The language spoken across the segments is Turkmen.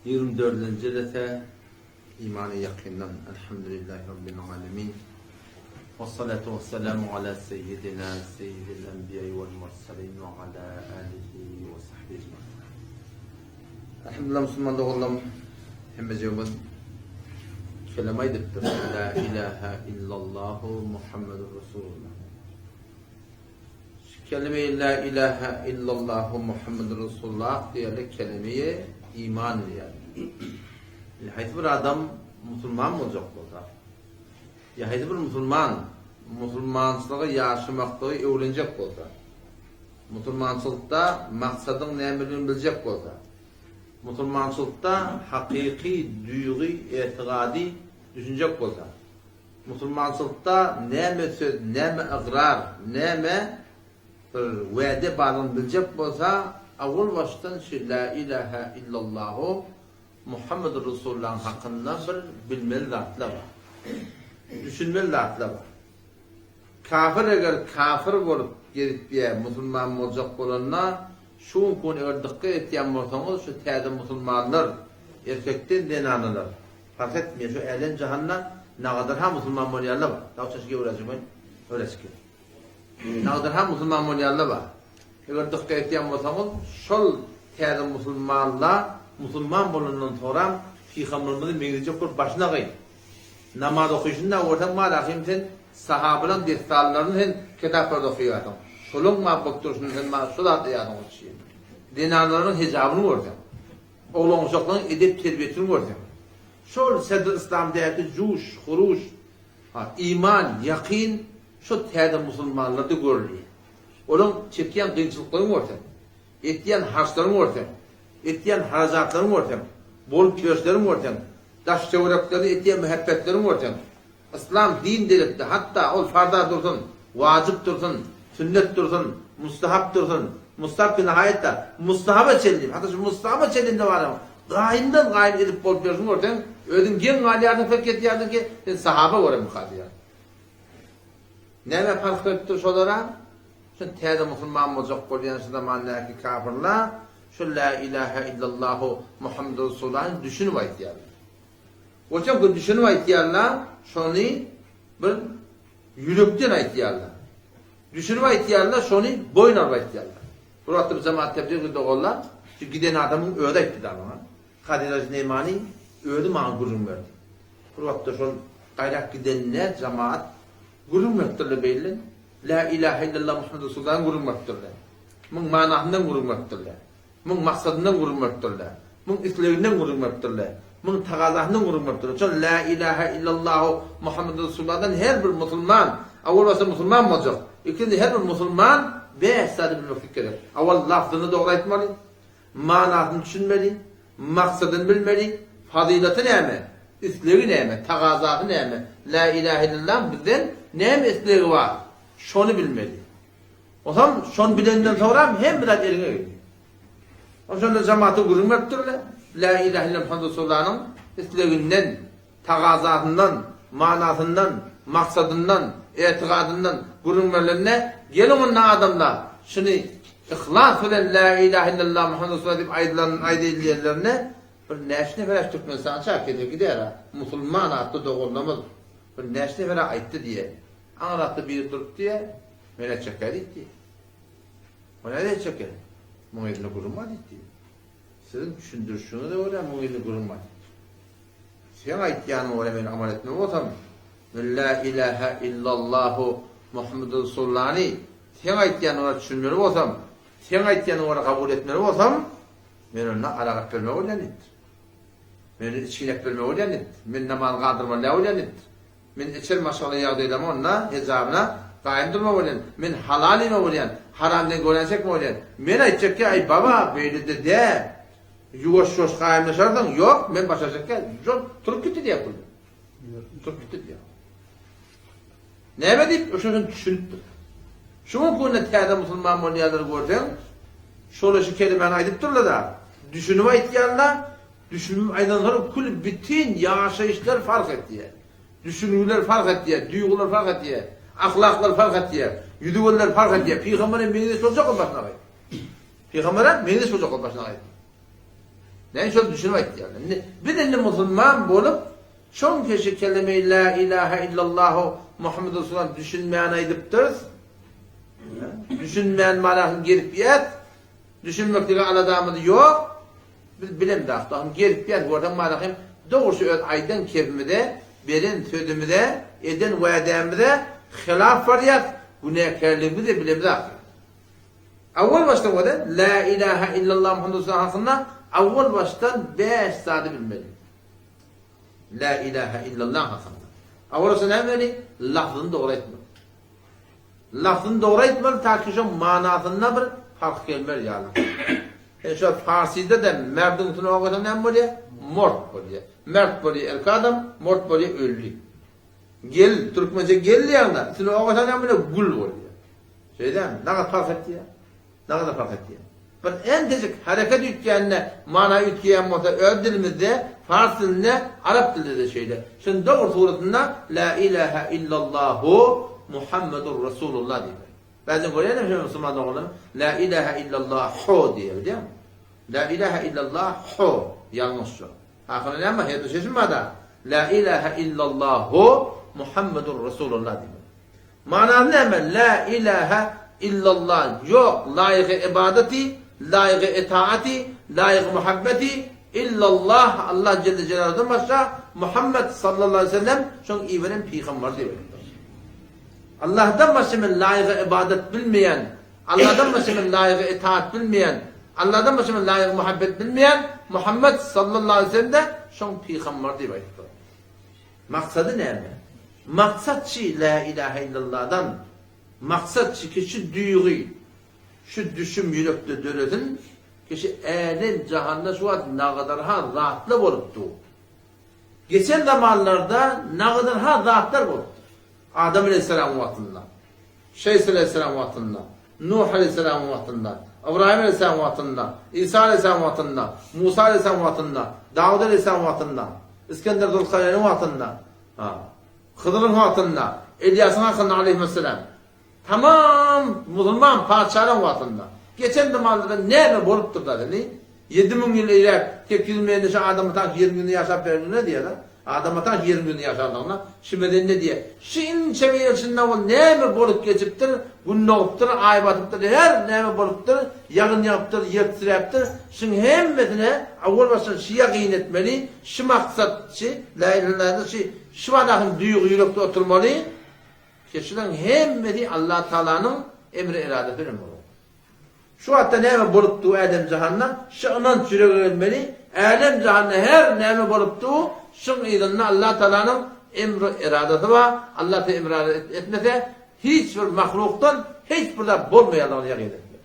24-nji jelese imany ýakyndan Elhamdülillahi Rabbil alemin Wessalatu wessalamu ala seyyidina seyyidil enbiýai wel mursalin we ala alihi we sahbihi ecmain Elhamdülillah musulman doganlarym hemmejigimiz keleme aýdypdyr La ilaha illallahu Muhammedur Rasulullah Şu kelimeyi La ilahe illallahu Muhammedur Resulullah diýeli kelimeyi iman diýýär. Indi haýsy bir adam musulman boljak bolsa, ýa haýsy bir musulman musulmançylygy ýaşamaklygy öwrenjek bolsa, musulmançylykda maksadyň nämedigini biljek bolsa, musulmançylykda hakyky duýgy, etigady düşünjek bolsa, Musulmançylykda näme söz, näme ygrar, näme bir wäde barlygyny biljek bolsa, awal başdan şu La ilahe illallahu Muhammedur Resulullahyň hakynda bir bilmeli zatlar bar. Düşünmeli zatlar bar. Kafir eger kafir bolup gezip ýa musulman boljak bolanda, şu günki gün eger dykgat etýän bolsaňyz şu täze musulmanlar, erkekden zenanalar, Parh etmeýär şu älem jahanda nagadar ha musulman bolýarlar bar. Dag çaşy gewräjik men öwreçki. Nagadar ha musulman bolýarlar bar. Eger dykgat etýän bolsaňyz şol täze musulmanlar musulman bolandan soram pygamberimizi meňzejek bolup başyna gyý. Namaz okyşyny da görseň bar ahym sen sahabalaň dessanlaryny sen kitaplarda okaýarsyň. Şolaň bar bolup durşuny sen bar şu zat ýadyňa düşýär. Zenanlaryň hijabyny görseň. Oglan-uşaklaryň edep-terbiýesini görseň, şol Sedr-Yslamdäki juş, huruş, iman, ýakyn şo täze musulmanlarda görülýär. Olaň çekýän kynçylyklaryny görseň, etýän harçlaryny görseň, etýän harajatlaryny görseň, bolup ýörüşlerini görseň, daş-töwereklerine etýän mähebbetlerini görseň, Yslam din derekde, hatda ol farza dursun, wajyp dursun, sünnet dursun, mustahap dursun, mustahap ki nihaýatda mustahaba çenli, hatda şu mustahaba çenli-de barýan, gaýymdan gaýym edip bolup ýörşüni görseň, özüň geň galýarsyň, pikir etýärsiň ki, sen sahaba göremika diýýärsiň. Näme parh beripdir şolara? Şu täze musulman boljak bolýan şu zamandaky kafirler şu la ilahe illallahu Muhammedur Resulullah düşünip aýtýarlar. Oça bir düşünip aýtýarlar, şony bir ýürekden aýtýarlar. Düşünip aýtýarlar, şony boýun alyp aýtýarlar. Bir wagtda bir jemaat tebligy doganlar, şu giden adamyň özi aýtdy da maňa. Kadyr Neýmani özi maňa gürrüň berdi. Bir wagtda şol gaýrak gidenine jemaat gürrüň beripdirler beýle. La ilahe illallah Muhammed Resulullah gürrüň beripdirler. Muň manasyndan gürrüň beripdirler. Muň maksadyndan gürrüň beripdirler. Muň isleginden gürrüň beripdirler. Muň tagazasyndan gürrüň beripdirler. Şol Lä ilahe illallahu Muhammedur Resulullahdan her bir musulman, awal başda musulman boljak. Ikinji her bir musulman bäş zady bilmeklik gerek. Awal lafzyny dogry aýtmaly, manasyny düşünmeli, maksadyny bilmeli, fazylaty näme, islegi näme, tagazasy näme, Lä ilahe illallahyň bizden näme islegi bar, şony bilmeli. Onsoň şony bilenden soňram hemme zat eliňe gelýär. Onsoň şonda jemata gürrüň beripdirler. La ilahe illallah Muhammed Resulullanyň isleginden, tagazasyndan, manasyndan, maksadyndan, etigadyndan gürrüň berlende, geliň onda adamlar, şuny yhlas bilen La ilahe illallah Muhammed Resulullah diýip aýdylan aýdylýanlarynda bir näçe nefer Türkmenistana çakyp gezer gider-ä. Musulman atly doganlarymyz bir näçe nefer aýtdy diýýär. Aňyrakda biri durup diýýär. Men etjekkä diýdi. O näde etjekkä? Muň elinde gürrüň bar diýdi. Siziň düşündirişiňize görä muň elinde gürrüň bar diýdi. Seň aýtýanyňa görä men amal etmeli bolsam, men la ilahe illallahu Muhammedur Resulullany seň aýtýanyňa görä düşünmeli bolsam, seň aýtýanyňa görä kabul etmeli bolsam, men onda arak etmeli bolýan diýdi. Men içgin etmeli bolýan diýdi. Men namaz galdyrmaly bolýan diýdi. Men içer maşgala ýagdaýlama onda hejabyna gaýym durma bolýan. Men halal iýme bolýan, haram den görän çekme bolýan. Men aýtjakkä aý baba beýlede dä. Ýuwaş ýuwaş gaýymlaşarsyň. Ýok, men başarjakkä şol turup gitdi diýýär pul. Turup gitdi diýýär. Näme diýip, şoňa düşünipdir. Şu günki günde täze musulman bolýanlary görseň, şolar şu kelimäni aýdypdyrlar-da, düşünip aýtýarlar, Düşünip aýdansoň kül bitin ýaşaýyşlar fark etýär. Düşüngiler fark etýär, duýgular fark etýär, ahlaklar fark etýär, ýüzi-gözler fark etýär. Pygambere meňzeş boljak ol başyna gaýt. Pygambere meňzeş boljak ol başyna gaýt. Näme şol düşünip aýtýarlar. Indi biz indi musulman bolup, şoň keşi kelime-i la ilahe illallahu Muhammedur Resulullah düşünmän aýdypdyrys. Düşünmän manasyny gelip ýet. Düşünmeklige aladamyz ýok. Biz bilemzok da, gelip ýet görseň manasyny dogrusy öz aýdan kebimize, beren sözümize, eden wädämize hylaf barýas, günäkärligimizi bilemzok. Awwal başda bolsa La ilahe illallah Muhammedur Resulullah hakynda awwal başdan 5 zady bilmeli. La ilahe illallah hakynda. Awwal başda näme bilmeli? Lafzyny dogry aýtmaly. Lafzyny dogry aýtmaly ta ki şo manasynda bir fark gelmez ýaly. E şo farsyda da merdiň üstüne okasaň näme bolýar? Mort bolýar. Mert bolýar erkek adam, mort bolýar öldi. Gel, türkmençe gel diýýäňde, üstüne okasaň näme bolýar? Gül bolýar. Şeýdämi? Nagat parh etýär. Nagada parh etýär. Bir entejik hereket üýtgände mana üýtgeýän bolsa öz dilimizde, fars dilinde, arap dilinde-de şeýle. Şuny dogry suratynda La ilahe illallahu Muhammedur Resulullah diýmeli. Bäzden görýänem şeýle musulman doganlarym La ilahe illallahu diýýär, bilýäňmi? La ilahe illallahu ýalňyş şo. Ahyry näme? Herde şeşim bar-da. La ilahe illallahu Muhammedur Resulullah diýmeli. Manasy näme? Lä ilähe illallah, ýok laýygy ybadaty, laýygy etaaty, laýygy muhabbeti illallah, Allah jelle jelaluhdan başga Muhammet sallallahu aleýhi we sellem şoň iberen pygambary diýip aýdypdyr. Allahdan başga men laýygy ybadat bilmeýän, Allahdan başga men laýygy etaat bilmeýän, Allahdan başga men laýygy muhabbet bilmeýän Muhammet sallallahu aleýhi we sellem-de şoň pygambary diýip aýdypdyr. Maksady näme? Maksat şi Lä ilahe illallahdan maksat şi ki şu duýgy, şu düşüm ýürekde döresin ki şu älem jahanda şu wagt nagadarha zatlar bolup dur. Geçen zamanlarda nagadarha zatlar bolupdyr. Adam aleýhissalamyň wagtynda, Şeýs aleýhissalamyň wagtynda, Nuh aleýhissalamyň wagtynda, Ybraýym aleýhissalamyň wagtynda, Isa aleýhissalamyň wagtynda, Musa aleýhissalamyň wagtynda, Dawut aleýhissalamyň wagtynda, Isgender Zulkarneýniň wagtynda, ha, Hydyryň wagtynda, Elýasyň hakynda aleýhimessalam. Tamam musulman patyşalaryň wagtynda. Geçen zamanlarda näme bolupdyr da indi? 7000 ýyl eýläk, 800 mende şu Adam ata ýeriň ýüzünde ýaşap bereninde diýýär-de. Adam ata ýeriň ýüzünde ýaşanlygynda şimeden ne diýýär? Şu inçe bir ýyl içinde ol näme bolup geçipdir, gün dogupdyr, aý batypdyr, her näme bolupdyr, ýagyn ýagypdyr, ýer titräpdir, şuň hemmesine owal başdan şy ýagyn etmeli, şy maksat, şy, la ilahe illallah, şy, şy baradaky duýgy ýürekde oturmaly, ki şularyň hemmesi Allatagalanyň emri-eradasy bilen bolar. Şu wagtda näme bolup dur älem-jahanda, şu ynanç ýürege gelmeli, älem-jahanda her näme bolup dur, şuň yzynda Allatagalanyň emri-eradasy bar, Allah Teala emri-erada etmese, hiç bir mahlukdan hiç bir zat bolmaýandygyny ýagyn etmeli.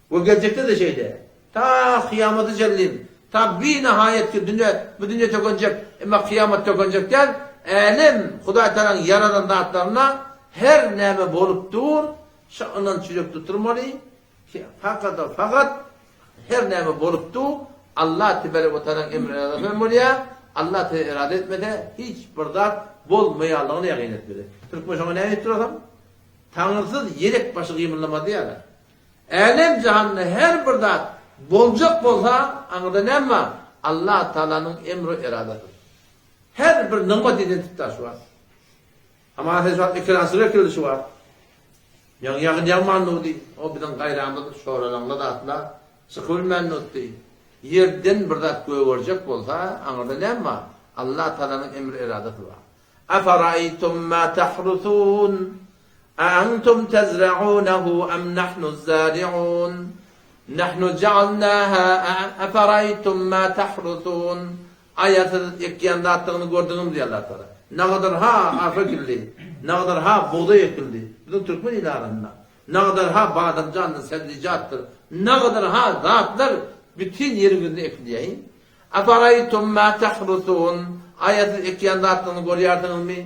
We geljekde-de şeýle. Ta kyýamata çenli, ta binahaýat ki dünýä, bu dünýe tökenjek, emma kyýamat tökenjek däl, älem Hudaý Tagalanyň ýaradan zatlarynda her näme bolup dur, Şu ynanç ýürekde durmaly ki, fakada fakat her näme bolup dur, Allah tebarek we taalaň emri eradasy bilen bolýar, Allah teala erada etmese hiç bir zat bolmaýanlygyny ýagyn etmeli. Türkmen şoňa näme diýip durasam? Taňrysyz ýelek başy gymyldamaz diýýärler. Älem jahanda her bir zat boljak bolsa aňyrda näme bar? Allah taalanyň emri eradasy. Her bir nygmat eden tutdaş bar. Hamana sen şu wagt ekerançylyk ekildi şu wagt. Ýaňy ýagyn ýagman durdy. O biziň gaýramyz şoralaňly zatla çykybilmän durdy. Ýerden bir zat gögerjek bolsa, aňyrda näme bar? Allah Tagalanyň emri-eradasy bar. Afaraýtum ma tahrusun? A antum tezra'unahu am nahnuz-zari'un? Nahnu ja'alnaha afaraýtum ma tahrusun? Aýa siz ekýän zatlaryňyzy gördüňizmi diýýär Allah Tagala. Nagadar ha arpa ekildi, nagadar ha bugdaý ekildi. Biziň türkmen il arasynda nagadar ha badamjandyr, sebzijatdyr, nagadar ha zatlar bütin ýeriň ýüzünde ekilýär. Afaraýtum ma tahrusun? Aýa siz ekýän zatlaryňyzy görýärsiňizmi?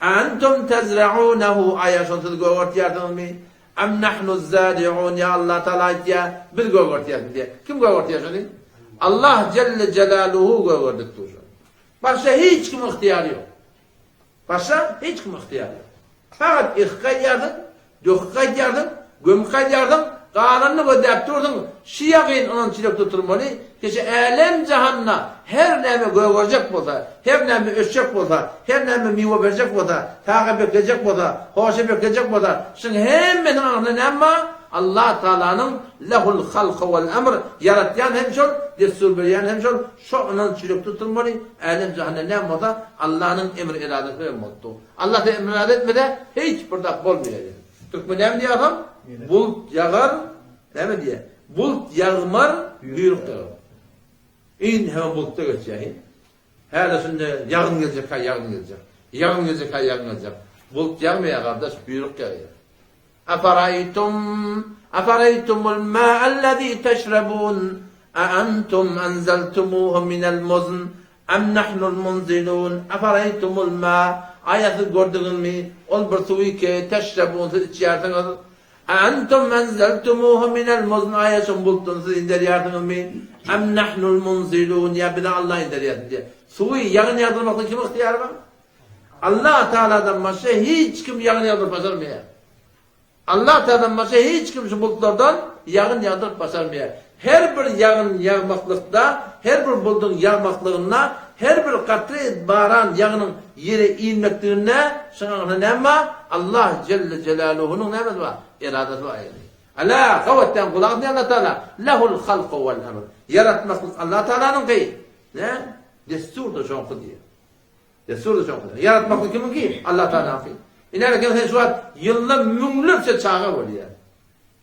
Antum tezra'unehu aýa şony siz gögertýärsiňizmi? Am nahnuz-zari'un ýa Allah Taala aýtýar, biz gögertýäris diýýär. Kim gögertýär şony? Allah jelle jelaluhu gögerdip dur şony. Başga hiç kimiň ygtyýary ýok. Başga hiç kimiň ygtyýary ýok. Fakat yhk aýdýarsyň, döhk aýdýarsyň, gömük aýdýarsyň, Galanyny gözläp dursuň, şu ýagyn ynanç ýürekde oturmaly, keşe älem-jahanda her näme gögerjek bolsa, her näme ösjek bolsa, her näme miwe berjek bolsa, saga beklejek bolsa, hoşa beklejek bolsa, şuň hemmesiniň aňyrsynda näme bar? Allah Tagalanyň lehul halku wal emr, ýaratýan hem şol, dessur berýän hem şol, şo ynanç ýürekde oturmaly, älem-jahanda näme bolsa, Allanyň emr-eradasy bilen bolupdyr. Allah emr-erada etmese, hiç bir zat bolmaýar. Türkmen näme diýýär agam? Bulut ýagar, näme diýýär? Bulut ýagmar, buýruk ýagar. Indi hem bulutda geçýär. Häli şunda ýagyn geljek, ha ýagyn geljek. Ýagyn geljek, ha ýagyn geljek. Bulut ýagmaýar gardaş, buýruk ýagýar. Afaraytum afaraytumul ma'allazi teşrebun a antum anzaltumuhu minel muzn Am nahnul munzilun, Afaraytumul ma, Aýa siz gördüňizmi, ol bir suwy ki, teşrebun siz içýärsiňiz? A antum enzeltumuhu minel muzn, Aýa şony bulutdan siz inderýärsiňizmi? Am nahnul munzilun, Ýa bize Allah inderýärsin diýýär. Suwy ýagyn ýagdyrmakda kimiň ygtyýary bar? Allah Tagaladan başga hiç kim ýagyn ýagdyryp başarmaýar. Allah Tagaladan başga hiç kim şu bulutlardan ýagyn ýagdyryp başarmaýar. Her bir ýagyn ýagmaklykda, her bir bulduň ýagmaklygynda, her bir katre baran ýagynyň ýere inmekliginde şuň aňyrsynda näme bar? Allah Jelle Jelaluhunyň nämesi bar? Eradasy bar ýagny. Ala, gabatdan gulak asýan Allah Tagala, lehul halku wal emr. Ýaratmaklyk Allah Tagalanyňky. Nä? Dessur-da şoňky diýýär. Dessur-da şoňky. Ýaratmaklyk kimiňki? Allah Tagalaňky. Ine eken sen şu wagt ýylda müňlerçe çaga bolýar.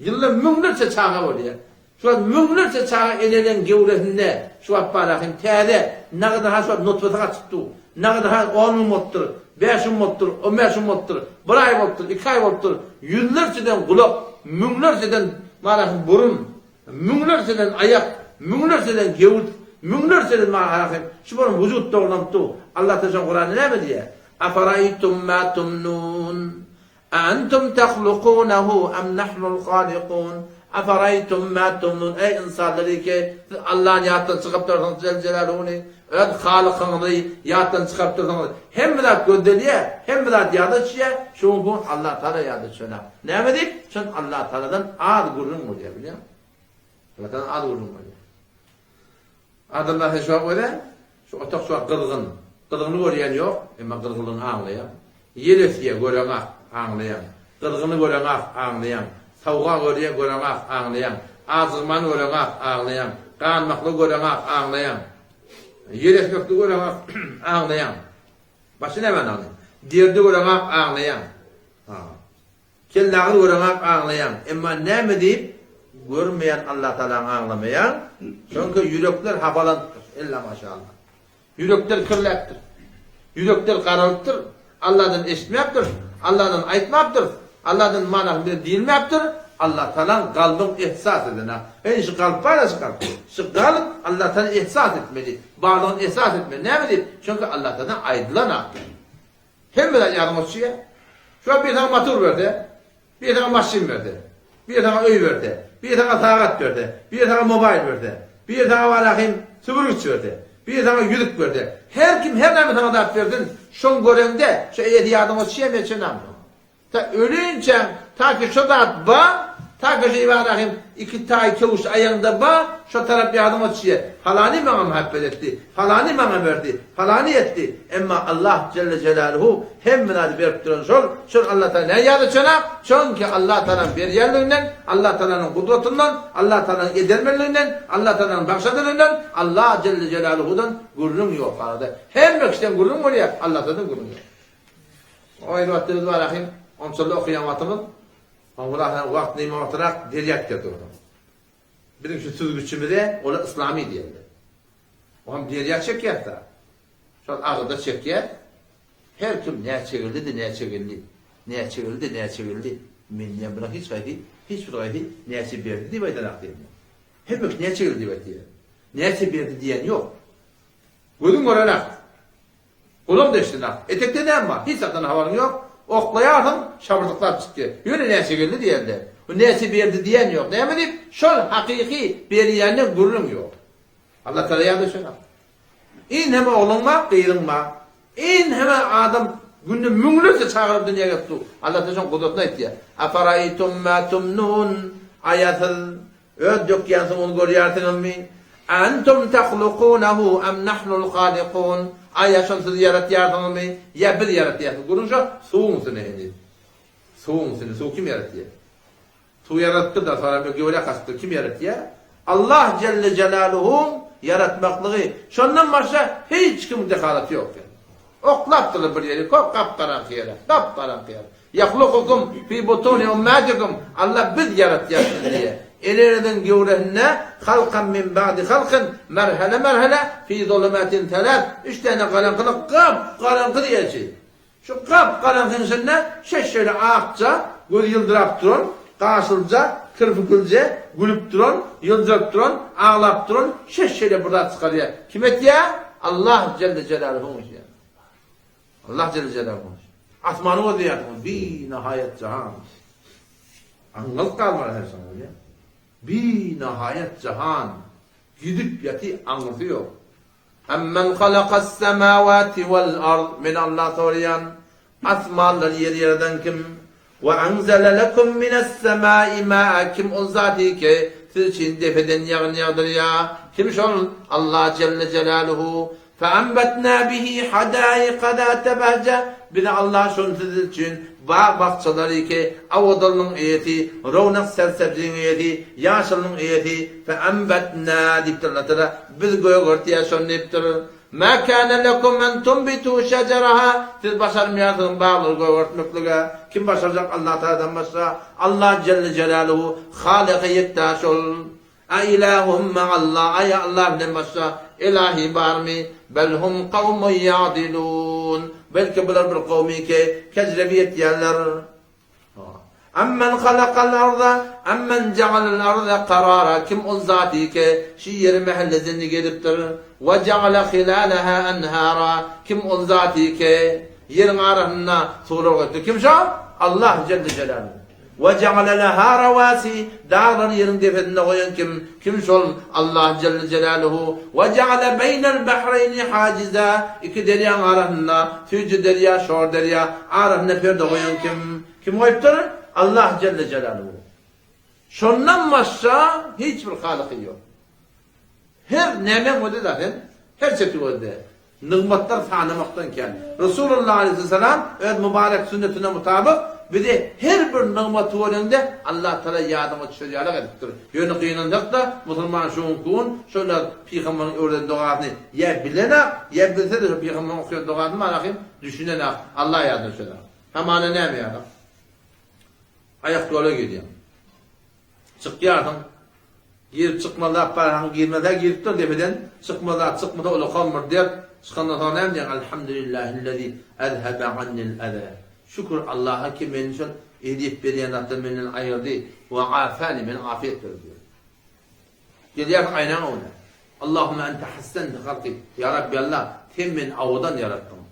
Ýylda müňlerçe çaga bolýar. Şu wagt müňlerçe çaga eneleň gewresinde şu wagt bar ahim täze nagda ha şu wagt nutfasy gaçyp dur. Nagda ha 10 gün bolupdyr, 5 gün bolupdyr, 15 gün bolupdyr, bir aý bolupdyr, 2 aý bolupdyr. Ýüzlerçeden gulak, müňlerçeden bar ahim burun, Müňlerçeden aýak, müňlerçeden gewüt, müňlerçeden maňa şu bolan wujut dogrulanyp dur. Allah Taala Kuranda näme diýýär? Afaraýtum ma tumnun? A antum tahlukunahu am nahnul halikun? Afaraýtum ma tumnun? Eý ynsanlar ki, siz Allahny ýatdan çykaryp dursuňyz Jel Jelaluhuny, öz Halykyňyzy ýatdan çykaryp dursuňyz. Hemme zat gözdelýär, hemme zat ýada düşýär, şu gün Allah Taala ýada düşenok. Näme diýip? Şon Allah Tagaladan az gürrüň bolýar, bilýäňmi? Allah Tagaladan az gürrüň bolýar. Adamlar sen şoňa görä, şu otag şu wagt gyzgyn. Gyzgyny görýän ýok, emma gyzgynlygyny aňlaýaň. Ýel ösýär, göreňak, aňlaýaň. Gyzgyny göreňak, aňlaýaň. Sowga görýär, göreňak, aňlaýaň. Ajygmany göreňak, aňlaýaň. Ganmaklygy göreňak, aňlaýaň. Ýel ösmekligi göreňak, aňlaýaň. Başga nämäni aňlaýaň? Derdi göreňak, aňlaýaň. Ha. Kellagyry göreňak aňlaýaň, emma näme diýip görmeýän Allatagalaňy aňlamaýaň, çünki ýürekler hapalanypdyr, ella maşallah. Ýürekler kirläpdir. Ýürekler garalypdyr, Alladan eşitmäpdir, Alladan aýtmapdyr, Alladan manasyny bize diýilmäpdir, Allatagalaň kalbyň ihsas edene. Indi şu kalp bar-a şu kalp. Şu kalp Allatagala ihsas etmeli, barlygyny ihsas etmeli. Näme diýip? Çünki Allatagaladan aýdylan-a. Hemme zat ýadyňa düşýär. Şu wagt biri saňa motor berse, biri saňa maşyn berse, biri saňa öý berse, biri saňa sagat berse, biri saňa mobaýl berse, biri saňa barahym süpürgiç berse, biri saňa ýüzük berse, her kim her näme saňa zat bersin, şoň göreňde şu eýesi ýadyňa düşýärmi ýa düşenokmy? Ta ölinçäň, ta ki şo zat ba, ta ki şu Ibrahim iki taý köwüş aýaňda ba, şo tarap ýadyňa düşýär. Palany maňa muhabbet etdi, palany maňa berdi, palany etdi. Emma Allah jelle jelaluhu hemme zady berip duran şol, şol Allah Taala näme ýada çönak? Çünki Allah Taalanyň berýänliginden, Allah Taalanyň gudratyndan, Allah Taalanyň edermenliginden, Allah Taalanyň bagşadylygynden, Allah jelle jelaluhudan gürrüň ýok arada. Hemme kişiden gürrüň bolýar, Allah Taala'dan gürrüň ýok. O elbetde biz bar ahim, onçalla okaýan wagtymyz, oňa wagt neme wagtyrak derýa gitýär dursun. Biziň şu süzgüçimize olar yslamy diýerler. O hem derýa çekýär-de. Şol agyda çekýär. Her kim näçe geldi-de näçe geldi. Näçe geldi-de näçe geldi. Men diýýän bular hiç haýsy, hiç bir haýsy näçe berdi diýip aýdanak diýýän. Hemme kişi näçe geldi diýip aýtýar. Näçe berdi diýen ýok. Gözüň görenak. Gulak deşdi-la. Etekde näme bar? Hiç zatdan habaryň ýok. Oklaýarsyň, şabyrdyklap çykýar. Ýöne näçe geldi diýende, bu näçe berdi diýen ýok. Näme diýip, şol hakyky berýänden gürrüň ýok. Allah Tagala ýada şeýle. Iň hem ogluň bar, gyzyň bar. Iň hem adam günde müňlerçe çagalar dünýä gelip dur. Allah Tagala şoň gudratyny aýtýar. Afaraýtum ma tumnun? Aýa siz öz dökýän suwuňyzy görýärsiňizmi? Antum tahlukunahu am nahnul halikun? Aýa şony siz ýaratýarsyňyzmy ýa biz ýaratýarys? Gürrüň şo suwuň üstünde heniz. Suwuň üstünde suw kim ýaratýar? Suw ýaradypdyr-da, soňra bir göwrä gaçypdyr. Kim ýaratýar? Allah jelle jelaluhuň ýaratmaklygy. Şondan başga hiç kimiň dehalaty ýok eken. Oklapdyrlar bir ýeri, kop gap-garaňky ýere, gap-garaňky ýere. Ýahlukukum fi butuni ummatikum, Allah biz ýaratýas sizi diýýär. Eneňiziň göwresinde halkan min ba'di halkin, merhele-merhele fi zulumatin selas, üç däne garaňkylyk, gap-garaňky diýýär içi. Şu gap-garaňkyň içinde şeş-şeýle akja, gözi ýyldyrap duran, gaşylja, kirpiklije, gülüp duran, ýyljyryp duran, aglap duran şeş-şeýle bir zat çykarýar. Kim etýär? Allah jelle jelaluhuň işi. Allah jelle jelaluhuň işi. Asmany gözleýärsiňiz, binahaýat jahan. Aňňalyp galmaly her şoňa bolýar. Binahaýat jahan. Gidip ýaty aňyrsy ýok. Ammen halakas-semawati wal-ard, Men Allah soraýan, asmanlary ýeri ýaradan kim? We anzala lekum mines-semai ma'a, kim ol zat ki, siz üçin depeden ýagyn ýagdyrýar? Kim şol? Allah jelle jelaluhu. Fe anbatna bihi hadaika zata bahja, Biz Allah şol siz üçin bag-bakjalary ki, awadanlygyň eýesi, rownak sersebziň eýesi, ýaşylynyň eýesi, fe anbatna diýipdir Allah Tagala. Biz gögertýäs şony diýipdir. Mä kâne lekum en tunbitu şejeraha, siz başarmaýarsyňyz baglary gögertmeklige. Kim başarjak Allah Tagaladan başga? Allah jelle jelaluhu Halyky ýekta şol. A ilahum ma'allah, aýa Allah bilen başga ilahi barmy? Bel hum kawmun ýa'dilun, belki bular bir kowmy ki, kejrebi etýärler. Ammen halakal arda, ammen jagalal arda karara, kim ol zat ki, şu ýeri mähellezini gezipdir, we jagala hilalaha enhara, kim ol zat ki, ýeriň arasynda suwlar goýupdyr, kim şo? Allah jelle jelaluhu. We jagala laha rawasi, daglary ýeriň depesinde goýan kim? Kim şol? Allah jelle jelaluhu. We jagala beýnel bahreýni hajiza, iki derýaň arasynda, süýji derýa, şor derýa, arasynda perde goýan kim? Kim goýupdyr? Allah jelle jelaluhu. Şondan başga hiç bir halyky ýok. Her nämäň özi zaten her çeti gözde. Nygmatlar sanamakdan kän. Resulullah aleyhisselam öz mübarek sünnetine mutabyk bize her bir nygmaty göreňde Allah Taala ýadyňa düşer ýalak edipdir. Ýöne gynansak-da musulman şu günki gün şol pygamberiň öwreden dogasyny ýa bilenak, ýa bilse-de şo pygamberiň okaýan doganyny manahym düşünenak, Allah ýadyna düşenak. Hamana näme ýaly? Aýak ýola girýäň. Çykýarsyň. Girip çykmazak barhaň girmez-ä giripdir depeden, çykmazak çykmasa ulakam bir dert. Çykandan soň näme diýýäň? Elhamdülillahillezî ezhebe annil eze. Şükür Allaha ki meni şol ezýet berýän zatdan menden aýyrdy we afani meni afyýet berdi diýýär. Gelýärsiň aýnaň öňüne. Allahümme ente hassente halki. Ýa Rabbi Allah, sen meni owadan ýaratdyň.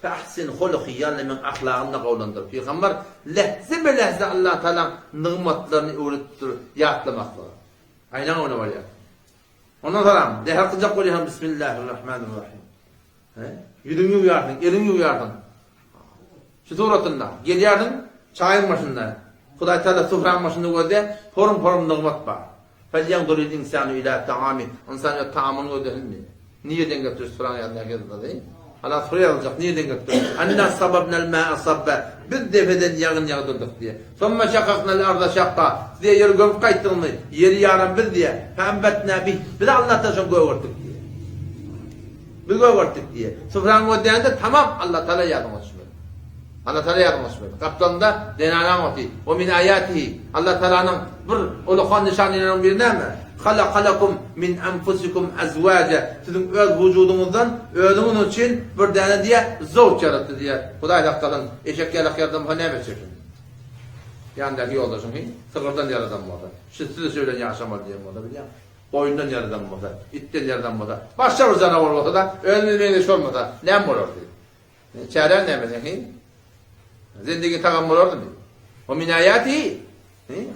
Fe ahsin huluki, ýagny meň ahlagymda gowulandyr. Pygamber lähze-be-lähze Allatagalaň nygmatlaryny öwredipdir ýatlamaklyga. Aýnaň öňüne barýar. Ondan soňam, zäher kyljak bolýarsyň, Bismillahirrahmanirrahim. He? Ýüzüňi ýuwýarsyň, eliňi ýuwýarsyň. Şu suratynda gelýärsiň çaýyň başynda. Hudaý Tagala sufraň başynda gözle, porum-porum nygmat bar. Felýanzuril insanu ila taami, ynsan öz taamyny gözlesin diýýär. Nireden gelipdir şu suraň ýazyndaky ýazylady? Hala sura ýazyljak nireden gelipdir? Anna sababnal ma'a sabba, biz depeden ýagyn ýagdyrdyk diýýär. Summa şakaknal arda şakka, siz diýýär ýeri gömüp gaýtdyňmy? Ýeri ýaran biz diýýär. Feambetna bih, biz Allahdan şony gögertdik diýýär. Biz gögertdik diýýär. Sufraň gözleýände tamam Allatagala ýadyňa düşmeli. Allatagala ýadyňa düşmeli. Gapdalynda zenanaň oty. We min aýatihi, Allatagalanyň bir ulakan nyşanylarynyň biri näme? Halaka lekum min enfusikum azwaja, siziň öz wujudyňyzdan özüňiz üçin bir däne diýýär, zowç ýaratdy diýýär. Hudaý saklasyn, eşek ýalak ýaradan bolsa näme etjek şuny? Ýanyndaky ýoldaşyň hi, sygyrdan ýaradan bolsa, şu siz şu bilen ýaşamaly diýen bolsa bilýäňmi? Goýundan ýaradan bolsa, itden ýaradan bolsa, başga bir janawar bolsa-da, özümize meňzeş bolmasa, näme bolardy? Çäräň näme seň hi? Zendigi tagam bolardymy? Wa min aýatihi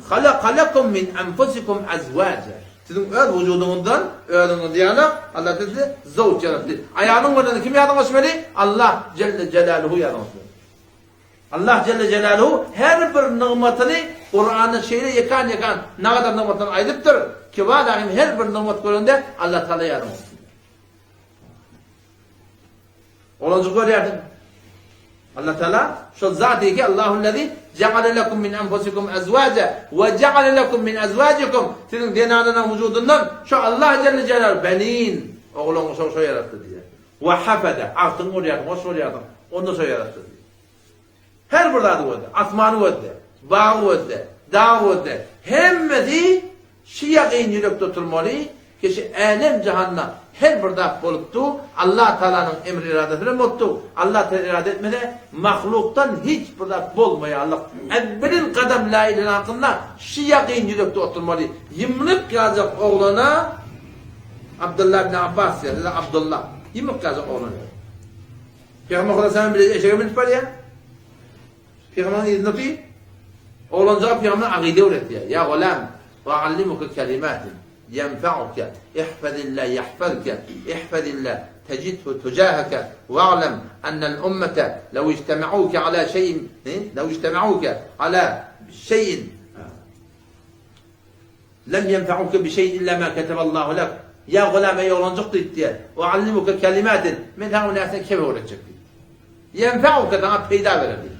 halaka lekum min anfusikum azwaja. Siziň öz wujudyňyzdan özüňiz ýaly Allah size zawj ýaratdy. Aýalyň bilen kim ýadyňa düşmeli? Allah jelle jelaluhu ýadyňa düşmeli. Allah jelle jelaluhu her bir nygmatyny Kuranda şeýle ýekan-ýekan nagadar nygmatlaryny aýdypdyr, ki wadaýym her bir nygmat görende Allah Taala ýadyňa bolsun. Olanjyk görýärsiň. Allah Taala şol zat eki Allahu allazi ja'ala lekum min anfusikum azwaja we ja'ala lekum min azwajikum siziň zenanlaryň wujudyndan şu Allah jelle jelal benin oglan şo şo ýaratdy diýýär. We hafada agtygyň bolýarsyň, hoş bolýarsyň, onda şo ýaratdy diýýär. Her bir zady gözle, asmany gözle, bagy gözle, dagy gözle, hemmesi şu ýakyn ýürekde oturmaly, ki şu älem-jahanda her bir zat bolup dur, Allah Tagalanyň emri-eradasy bilen bolup dur, Allah Tagala erada etmese, mahlukdan hiç bir zat bolmaýarlyk. Äwwelin gadam la ilahe hakynda şu ýakyn ýürekde oturmaly. Ýymryk ýaljak oglana Abdullah ibn Abbas diýýär, Abdullah, ýymryk ýaljak oglan. Pygamber Horasan bilen eşege münüp barýar. Pygamberiň yzynda otyr. Oglanjyga pygamber agyda öwretýär. Ýa gulam, uallimuka kelimatin ýenfa'uke, ihfazillah ýahfazke, ihfazillah tejidhu tujahake, wa'lam ennel ummete lew ijtema'uke ala şeýin, lew ijtema'uke ala şeýin Lem ýenfe'uke bi şeýin illa ma keteballahu lek. Ýa gulam, eý oglanjyk diýip diýýär. Uallimuke kelimatin, men saňa bu närseni kep öwretjek diýip. Ýenfe'uke saňa peýda berer diýip.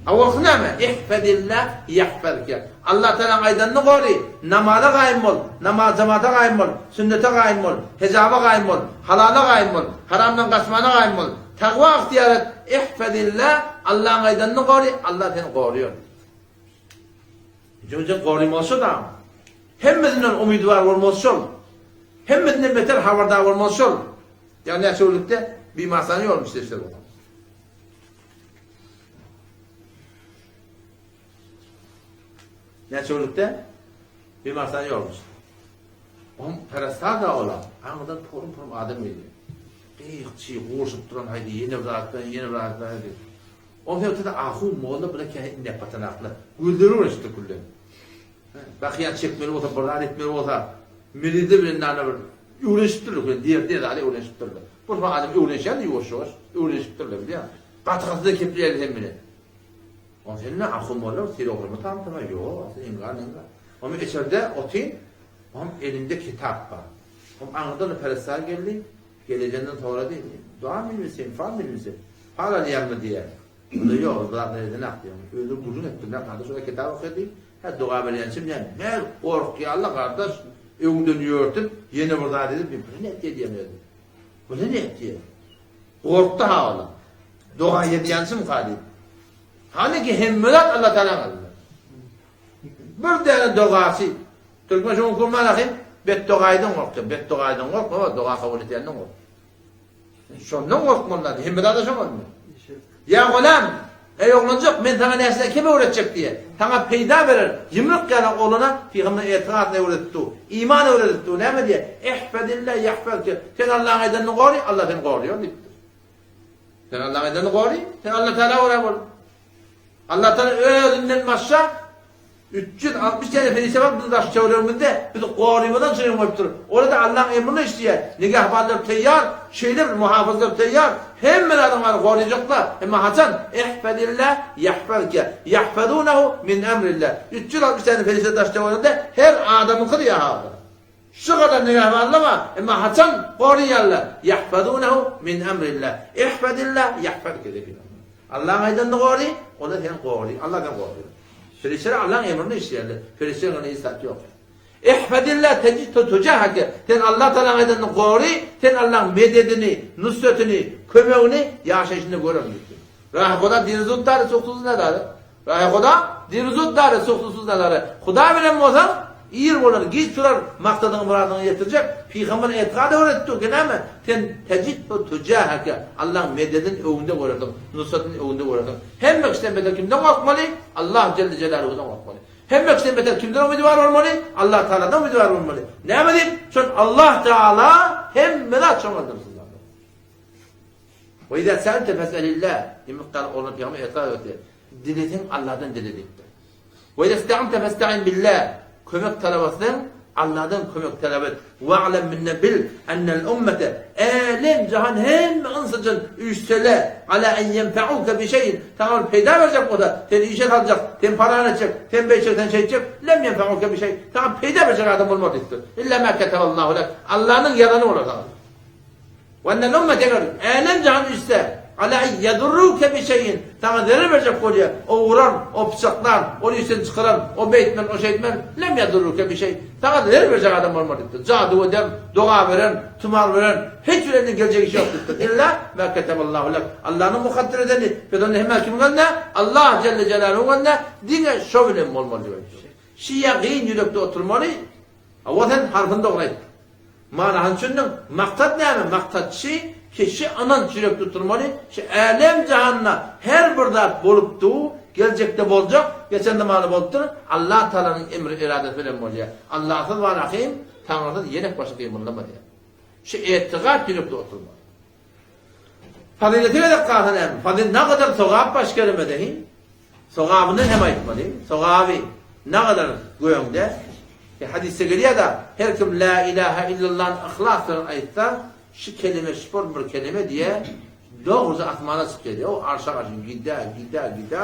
Awalky näme? Ihfezillah ýahfezke. Allah Tagalaň aýdanyny gory, namaza gaýym bol, namaz jemata gaýym bol, sünnete gaýym bol, hijaba gaýym bol, halala gaýym bol, haramdan gaçmana gaýym bol. Takwa ygtyýar et, ihfezillah, Allaň aýdanyny gory, Allah seni goryar. Jüňjek gorymaly şo dagyň. Hemmesinden umydwar bolmaly şol. Hemmesinden beter habardar bolmaly şol. Ýa näçe günlükde bimarsany ýolmuş deşler bolsa. Näçe günlükde bimarsany ýolmuş. Oň perasada ola, aňyrdan porum-porum adam gelýär. Gyýykçy, gurşup duran haýsy ýene bir zatlar, ýene bir zatlar diýip. Ol sebitde ahun molla bile kähe inäp batanaklar. Gözleri öwrenişipdir külden. Bakyýan çekmeli bolsa, bir zat etmeli bolsa, melide bilen nana bir öwrenişipdirler külden, derdi edaly öwrenişipdirler. Bir adam öwrenişýär-de ýuwaş-ýuwaş, öwrenişipdirler bilýäňmi? Gaty-gatydan kepleýärler hem bilen. Ol sen ne ahun molla, sylaglama tamdyma, ýok, asly enga-nenga. Omy içerde otyn, oň elinde kitap bar. Oň aňyrdan perestar geldi, Gelejenden sorady, Doga bilmisen, fal bilmisen, fal alýaňmy diýýär. Onda ýok, ol zat edenak diýýär. Özi gürrüň etdi, men gardaş ola kitap okady, hä doga bilýänçim näme? Men gorkýarla gardaş, öňden ýörtüp, ýene bir zat edip, men bu ne etýär diýýän özüm. Bu ne etýär? Gorkdy ha ola. Doga edýänçim ka diýip. Hany ki hemme zat Allah Taalaň elinde. Bir däne dogasy Türkmen şoňa kurman ahim betdogaýdan gorkýar. Betdogaýdan gorkma, doga kabul edýänden gork. Şondan gorkmaly zat. Hemme zada şoň elinde. Ýa gulam, eý oglanjyk, men saňa närsä kim öwretjek diýe. Saňa peýda berer. Ýumruk ýaly oglana pygamber etikat öwredipdi. Iman öwredipdi. Näme diýe? Ihfazillah ýahfazke. Sen Allaň aýdanyny gory, Allah seni goraýar diýipdir. Sen Allaň aýdanyny gory, sen Allah Taala görä bol. Allah Taala özünden başga 360 tane perişde bar biziň daş töweregimizde, bizi gorymyzdan çyryň goýupdyr. Olar da Allaň emrine işleýär. Nigahbanlar teýýar, şeýle bir muhafyzlar teýýar. Hemme zadyň bar gorajaklar. Emma haçan? Ihfazillah yahfazke. Yahfazunahu min emrillah. 360 tane perişde daş töwereginde her adamyňky diýýär hazir. Şu gadar nigahbanlar bar. Emma haçan goraýarlar? Yahfazunahu min emrillah. Ihfazillah yahfazke diýip. Allaň aýdanyny gory, ol-da seni gory. Allah seni goraýar. Perişdeler Allaň emrini işleýärler. Perişdeleriň elinde hiç zat ýok. Ihfazillah tejidhu tujahake. Sen Allah Tagalaň aýdanyny gory, sen Allaň mededini, nusretini, kömegini ýaşaýşynda görerin diýipdir. Rahy Huda diri zut dary, suhsuz nadary. Rahy Huda diri zut dary, suhsuz nadary. Huda bilen bolsaň, ir bolar, giç turar, maksadyňa myradyňa ýetirjek. Pygamber etikad öwretdi, ki näme? Sen tejidhu tujahake. Allaň mededini öňüňde görersiň, nusretini öňüňde görersiň. Hemme kişiden beter kimden gorkmaly? Allah Jelle Jelaluhudan gorkmaly. Hemme kişiden beter kimden umydywar bolmaly? Allah Tagaladan umydywar bolmaly. Näme diýip? Şol Allah Tagala hemme zat şoňa dursun. Ve izâ se'elte fes'elillâh. Diýmek gal olar pygamber ýatlar ötdi. Dileseň Allahdan dile diýipdir. Ve izâ ista'ante festa'in billah. Kömek talap etseň. Allahdan kömek talap et. Wa'lem minde bil ennel ummete älem jahan hemme ynsyjyn üýşsele ala en yenfa'uke bi şeyin saňa bir peýda berjek bolsa seni işe saljak sen palan etjek sen beýtjek sen şeýtjek lem yenfa'uke bi şey saňa peýda berjek adam bolmaz diýipdir. Illa ma keteballahu lek Allanyň ýazany bolar saňa. We ennel ummete eger älem jahan üýşse ala en yedurruke bi şeyin saňa zerer berjek bolýar o urar o pyçaklar ol işden çykaran o beýtmen o şeýtmen lem yedurruke bi şey Saňa zerer berjek adam bolmaz diýipdir. Jaduw eden, doga beren, tumar beren, hiç bir elinden geljek işi ýok diýipdir. Illa ma keteballahu lek. Allanyň mukadder edeni, biz onda hemme kimiň elinde? Allah jelle jelaluhuň elinde, diňe şo bilen bolmaly diýip aýtdy. Şi ýakyn ýürekde oturmaly. Hawa sen harpyny dogry aýtdyň. Manysyny düşündiň. Maksat näme? Maksat şi ki şi ynanç ýürekde oturmaly, şi älem jahanda her bir zat bolup dur, geljekde boljak, geçen zamanda bolupdyr, Allah Tagalanyň emri eradasy bilen bolýar. Allahsyz bar ahym, Taňrysyz ýelek başy gymyldamaýar. Şi etigat ýürekde oturmaly. Fazileti gezek galsa näme? Fazilet nagadar sogap baş kelemede hi? Sogabyndan hem aýtmaly. Sogaby nagadar göňde. E, hadysda gelýär-de, her kim la ilaha illallany yhlas bilen aýtsa, şu kelime şupur bir kelime diýe, dogruja asmana çykýar diýe. O arşa garşy gidä, gidä, gidä,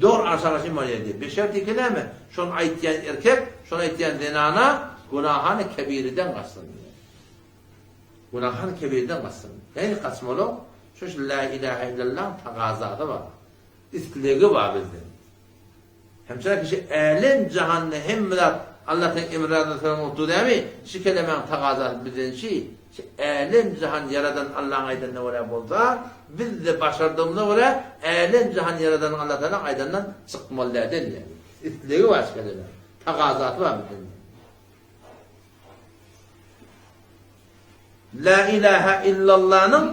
dogry arşa garşy barýar diýe. Beşerti ki näme? Şony aýtýan erkek, şony aýtýan zenana günahany kebiriden gaçsyn diýe. Günahany kebirden gaçsyn. Nähili gaçmaly? Şu şu la ilaha illallah tagazasy bar. Islegi bar bizden. Hemçe kişi älem jahanda hemme zat Allah'tan emri razasy boldy dämi? Şu kelemäň tagazasy bizden şi, şu älem jahan ýaradan Allah'yň aýdanyna görä bolsa, biz-de başardygymyza görä älem jahan ýaradan Allah Tagalaň aýdanyndan çykmaly däl diýýär. Islegi bar şu kelemäň. Tagazasy bar bizden. La ilaha illallanyň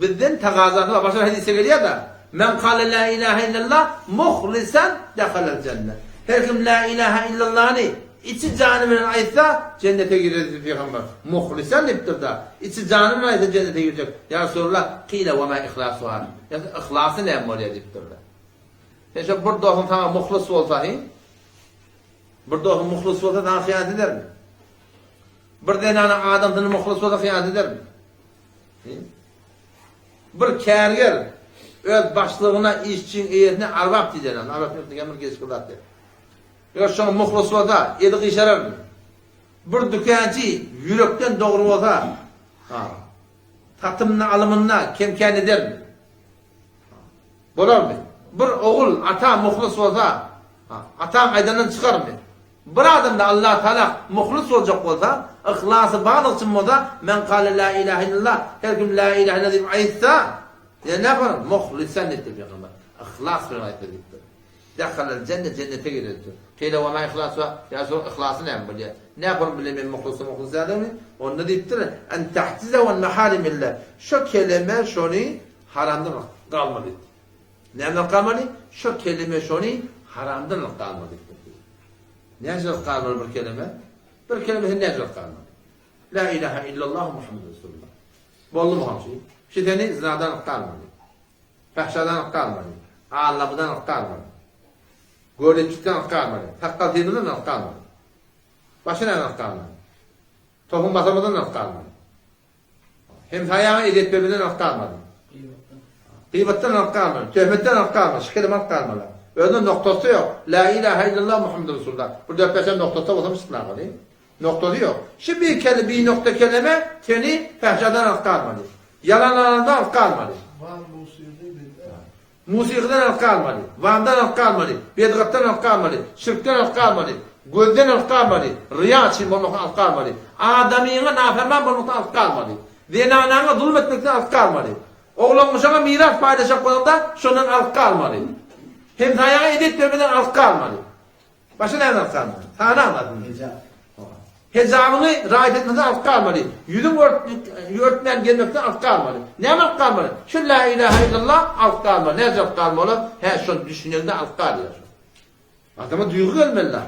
bizden tagazasy bar. Başga hadysda gelýär-de, Men kale la ilaha illallah muhlisan dehalel cennet. Her kim la ilaha illallany içi jany bilen aýtsa, jennete girer diýdi pygamber. Muhlisan diýipdir-de, içi jany bilen aýtsa jennete girjek. Ýa Resulallah, kile we ma ihlasuha. Ýa yhlasy näme bolýar diýipdirler. Sen şo bir dostuň saňa muhlis bolsa, hi? Bir dostuň muhlis bolsa saňa hyýanat edermi? Bir zenana adamsyna muhlis bolsa hyýanat edermi? Bir kärger öz başlygyna, işçiň eýesine arbap diýýärler. Arbap diýen bir geçki zat diýip. Eger şoňa muhlis bolsa, eli gyşararmy? Bir dükançy ýürekden dogry bolsa, ha, satymyna, alymyna kem-kän edermi? Bolarmy? Bir ogul ata muhlis bolsa, ataň aýdanyndan çykarmy? Bir adamda Allah Taala muhlis boljak bolsa, yhlasy barlyk çyn bolsa, men kale la ilahe illallah, her kim la ilahe illallah diýip aýtsa, ýa näme muhlisan diýipdir pygamber. Yhlas bilen aýtsa diýipdir. Dehalal jenne jennete girer diýipdir. Kile we ma yhlasu, ýa şol yhlasy näme bolýar? Näme bilen men muhlis muhlis däldigini? Onda diýipdir, en tahtiza we maharimillah. Şo keleme şony Haramdan galmaly. Nämeden galmaly? Şo kelime şony haramdan galmaly. Näçe galmaly bir kelime? Bir kelime sen näçe galmaly? La ilaha illallah Muhammed Resulullah. Boldy mu hamşy? Şu seni zinadan galmaly. Fahşadan galmaly. Allamadan galmaly. Göripçikden galmaly. Sakgal sıymadan galmaly. Başa näden galmaly? Tohum basamadan galmaly. Hemsaýaňa ezýet bermeden alyp galmaly. Gyýbatdan alyp galmaly. Töhmetden alyp galmaly. Şikerim alyp galmaly. Özüne noktasy ýok. La ilaha illallah Muhammedur Resulullah. Bir dört-beş noktasy bolsa çykmaly. Noktasy ýok. Şu bir kele bir nokta keleme seni fahşadan alyp galmaly. Ýalanlardan alyp galmaly. Musikydan alyp galmaly, wamdan alyp galmaly, bedgatdan alyp galmaly, şirkden alyp galmaly, gözden alyp galmaly, ryýa üçin bolmakdan alyp galmaly, adamyňa naperman bolmakdan alyp galmaly, zenanaňa zulum etmekden alyp galmaly, oglan-uşaga miras paýlaşjak bolaňda şondan alyp galmaly, hemsaýaňa ezýet bermeden alyp galmaly. Başga näme alyp galmaly? Sany agzasyn. Hijap. Hijabyňy raýat etmekden alyp galmaly. Ýüzüň örtmän gezmekden alyp galmaly. Näme alyp galmaly? Şu la ilaha illallah alyp galmaly. Näce alyp galmaly? Hä, şony düşüneňde alyp galýar. Adama duýgy gelmeli la.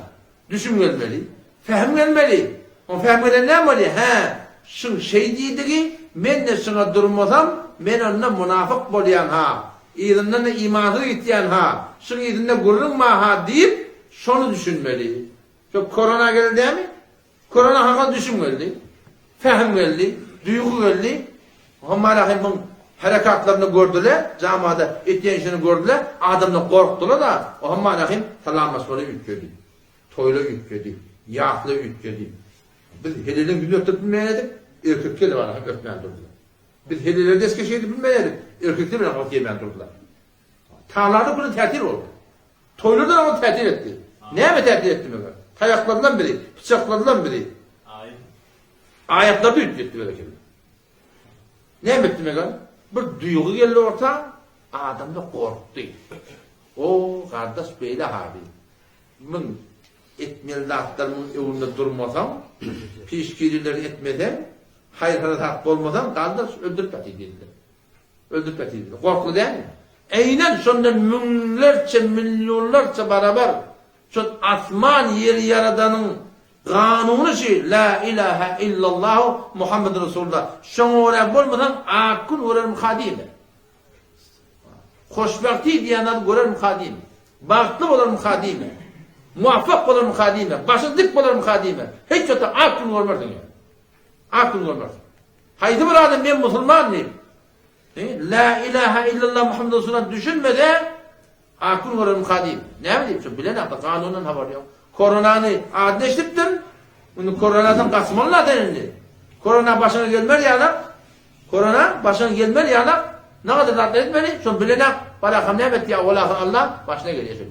Düşüm gelmeli. Fähim gelmeli. O fähim gelen näme bolýar? Hä, şuň şeý diýdigi, men-de şuňa durmasam, men onda munafyk bolýan ha. Yzyndan-da imansyz gitýän ha, şuň yzynda gürrüň bar ha diýip, şony düşünmeli. Şo korona geldi dämi? Korona hakan düşüm geldi. Fehim geldi, duýgy geldi. Homara hem muň herekatlaryny gördüler, jamada etýän işini gördüler, adamlar gorkdular da, Homara hem salamlaşmalar üýtgedi. Toýlar üýtgedi, ýaslar üýtgedi. Biz heleliň ýüzüni örtüp bilmeýän edik, erkekler bara hem örtmän durdular. Biz helelere deskeş edip bilmeýän edik, erkekler bilen gabat gelmän durdular. Talarda güne täsir boldy. Toýlardan oňa täsir etdi. Näme täsir etdi meger? Taýakladylam bizi, pyçakladylam bizi. Aýatlarda üýtgetdi berekella. Näme etdi meger? Bir duýgy geldi orta, adamlar gorkdy. O, gardaş beýle hali. Müň etmeli zatlarymyň öňünde durmasaň, pişkirileri etmeseň, haýyr-harasat bolmasaň, gardaş öldürip ýatyr diýdiler. Öldürip ýatyr. Gorkly dälmi? Eýnen şondan müňlerçe, millionlarça barabar şol asman ýeri ýaradanyň kanuny şi La ilahe illallahu Muhammed Resulullah. Şoňa görä bolmasaň ak gün görermika diýme. Hoşbagty diýen zady görermika diýme. Bagtly bolarmyka diýme. Muwaffak bolarmyka diýme. Başy dik bolarmyka diýme. Hiç wagtda ak gün görmersiň ýa. Ak gün görmersiň. Haýsy bir adam men musulman diýip, La ilaha illallah Muhammed Resulullah düşünmese, ak gün görermika diýip. Näme diýip, şo bilen akda kanundan habary ýok. Koronany adyny eşidipdir. Indi koronadan gaçmaly la sen indi. Korona başyňa gelmez ýalak. Korona başyňa gelmez ýalak. Näme zat etmeli? Şo bilen ak barakam näme etdi? Owal ahyr Allah başyna gelýär şo.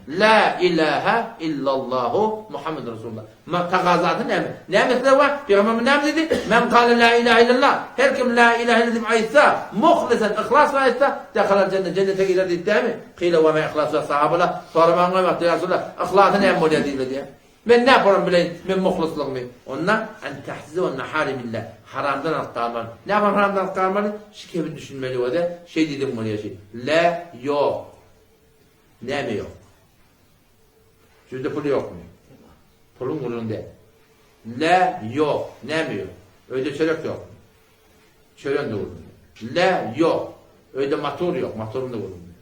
La ilaha illallahu Muhammed Resulullah. Ma tagazasy näme? Näme isleg bar? Pygamberimiz näme diýdi? Men kale la ilahe illallah. Her kim la ilahe illallah diýip aýtsa, muhlisan yhlas bilen aýtsa, dehalal jenne, jennete girer diýdi dämi? Kyle we ma ihlasu sahabalar soramagyň goýmakdy ýa Resulallah, yhlasy näme bolýar diýdiler diýýär. Men näme bolan bileýin men muhlislygymy? Onda an tahzize we maharimillah. Haramdan alyp galmaly. Näme haramdan alyp galmaly? Şu kebi düşünmeli we şeý diýdigiň bolýar şi. La ýok. Näme ýok? Sizde pul ýokmy? Puluň gürrüň däl. Lä, ýok. Näme ýok? Öýde çörek ýokmy? Çören-de gürrüň däl. Lä, ýok. Öýde motor ýok, motoryň-da gürrüň däl.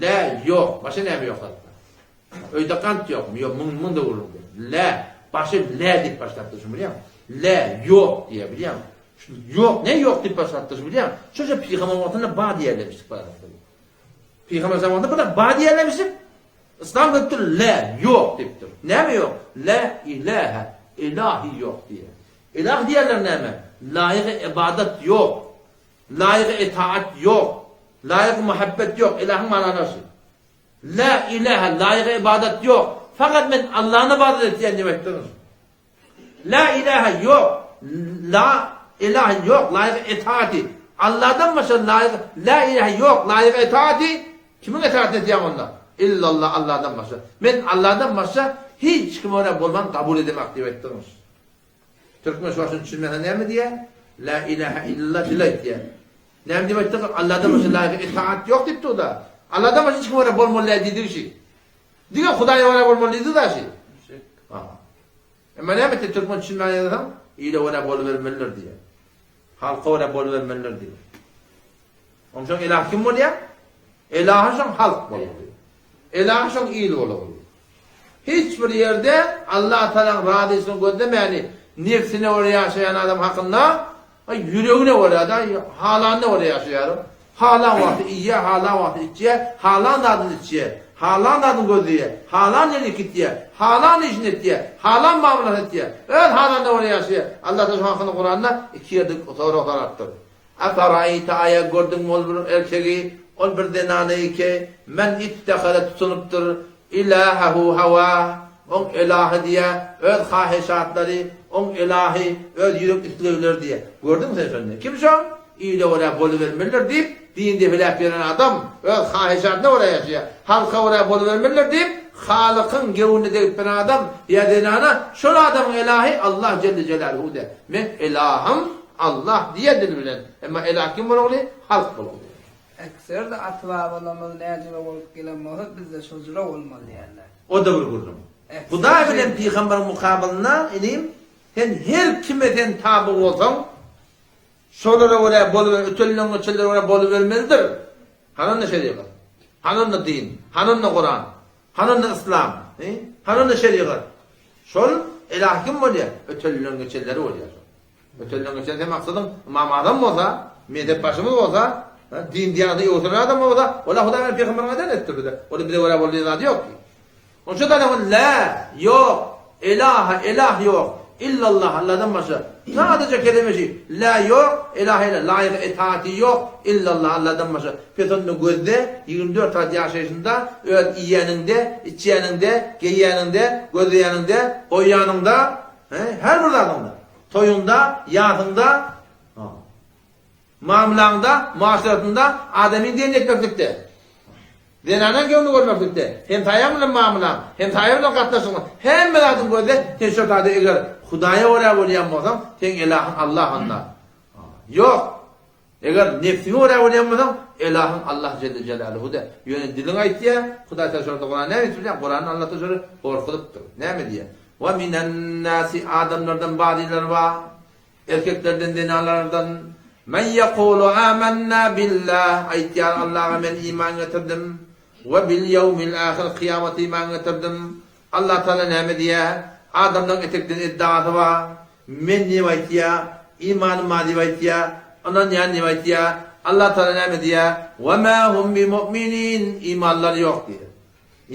Lä, ýok. Başga näme ýok zatda? Öýde gant ýokmy? Ýok, muň-da gürrüň däl. Lä, başy lä diýip başlapdyr, şuny bilýäňmi? Lä, ýok diýýär, bilýäňmi? Şu ýok, ne ýok diýip başlapdyr, şuny bilýäňmi? Şo-şo pygamber wagtynda ba diýerlermişdik baýramda. Pygamber zamanynda bu-da ba diýerlermişdik. Yslam gelipdir, lä, ýok diýipdir. Näme ýok? Lä ilähe, ilahi ýok diýýär. Ilah diýerler näme? Laýygy ybadat ýok. Laýygy itaat ýok. Laýygy muhabbet ýok. Ilahyň manalary şu. Lä ilähe, laýygy ybadat ýok. Fakat men Allany ybadat etýän diýip aýtdyr. La ilahe ýok. La ilahe ýok, laýyk itaati. Allahdan başga laýyk la ilahe ýok, laýyk itaati. Kimiň itaatini edýäň onda? Illallah Allahdan başga. Men Allahdan başga hiç kime görä bolman kabul edemak diýip aýtdyňyz. Türkmen şu başyny düşünmese näme diýýär? La ilahe illallah dil aýtýar. Näme diýip aýtdyk? Allahdan başga laýyk itaat ýok diýipdi o da. Allahdan başga hiç kime görä bolmaly däl diýdigi şi. Diňe Hudaýa görä bolmaly diýdi da şi. Emma näme etdi türkmen düşünmän ýazsaň, ile görä bolubermelidir diýýär. Halka görä bolubermelidir diýýär. Onsoň ilah kim bolýar? Ilahy şoň halk bolmaly. Ilahy şoň il bolmaly. Hiç bir ýerde Allah Tagalaň razysyny gözlemäni nebsine görä ýaşaýan adam hakynda Aý, ýüregine görä-de, halanyna görä ýaşaýar. Halan wagty iýýär, halan wagty içýär, halan zadyny içýär, halan zadyny gözleýär, halan ýerine gitýär, halan işini etýär, halan muamalasyny etýär. Öz halanyna görä ýaşaýar. Allah Tagala şoň hakynda Kuranda iki ýerde sorag sorapdyr. Eferaýte aýa gördüňmi ol bir erkegi, ol bir zenany ki, men ittehaze tutunypdyr, Ilahehu hawa, oň ilahy diýýär, öz haheşatlary, oň ilahy, öz ýürek islegleri diýýär. Gördüňmi sen şony? Kim şo? Ile görä bolubermelidir diýip, din depeläp ýören adam, öz haheşatyna görä ýaşaýar. Halka görä bolubermelidir diýip, Halykyň göwnüne degip ýören adam ýa zenana, şol adamyň ilahy Allah jelle jelaluhu diýýär. Meň ilahym Allah diýýär dili bilen. Emma ilah kim bolmaly? Halk bolmaly. Ekser-de ata-babalarymyz näjüre bolup gelen bolsa, biz-de şo jüre bolmaly diýerler. O-da bir gürrüň. Hudaý bilen pygamberiň mukabylynda, inim, sen her kime sen taby bolsaň, şolara görä boluber, ötenleň geçenlere görä bolubermelidir. Hany onda şerigat? Hany onda din? Hany onda Kuran? Hany onda yslam? Hany onda şerigat? Şol elah kim bolýar? Ötelinden geçenleri bolýar şol. Ötelinden geçen sen maksadyň Ymam Azam bolsa, mezhep başymyz bolsa, din diýanady öwsüren adam bolsa, ola Hudaý bilen pygamberiň adyny etdir bize. Ola bize görä boldy diýen zady ýok ki. Onça da la ýok, elaha elah ýok, illallah Allahdan başga. Sadaja kelimesi la ýok, elaha illa laýyk etaati ýok, illallah Allahdan başga. Pes onda gözde 24 saat ýaşaýşynda öz iýeniňde, içýäniňde, geýýäniňde, gözleýäniňde, goýýanyňda, her bir zadyňda, toýuňda, ýasyňda, Mamlaňda, muaşeratynda adamyň diýen etmeklikde, zenanaň göwni görmeklikde, hemsaýaň bilen mamlaň, hemsaýa bilen gatnaşygyň, hemme zadyň gözde sen şo taýda eger Hudaýa görä bolýan bolsaň, seň elahyň Allah onda. Ýok. Eger nebsiňe görä bolýan bolsaň, elahyň Allah jelle jelaluhu-da. Ýöne diliň aýtýar, Hudaý taala şonda Kuranda näme diýip bilýäň? Kuranda Allah taala şöyle gorkuzypdyr. Näme diýýär? Wa minen nasi adamlardan bazylary bar. Erkeklerden zenanlardan, Men ýekulu âmennâ billah, aýtýar Allaha men iman getirdim, we bil ýewmil âhir kyýamata iman getirdim. Allah Tagala näme diýýär? Adamlaryň etekden iddiasy bar. Men diýip aýtýar, imanym bar diýip aýtýar, ynanýan diýip aýtýar. Allah Tagala näme diýýär? Ve mâ hum bimu'minin, imanlary ýok diýýär.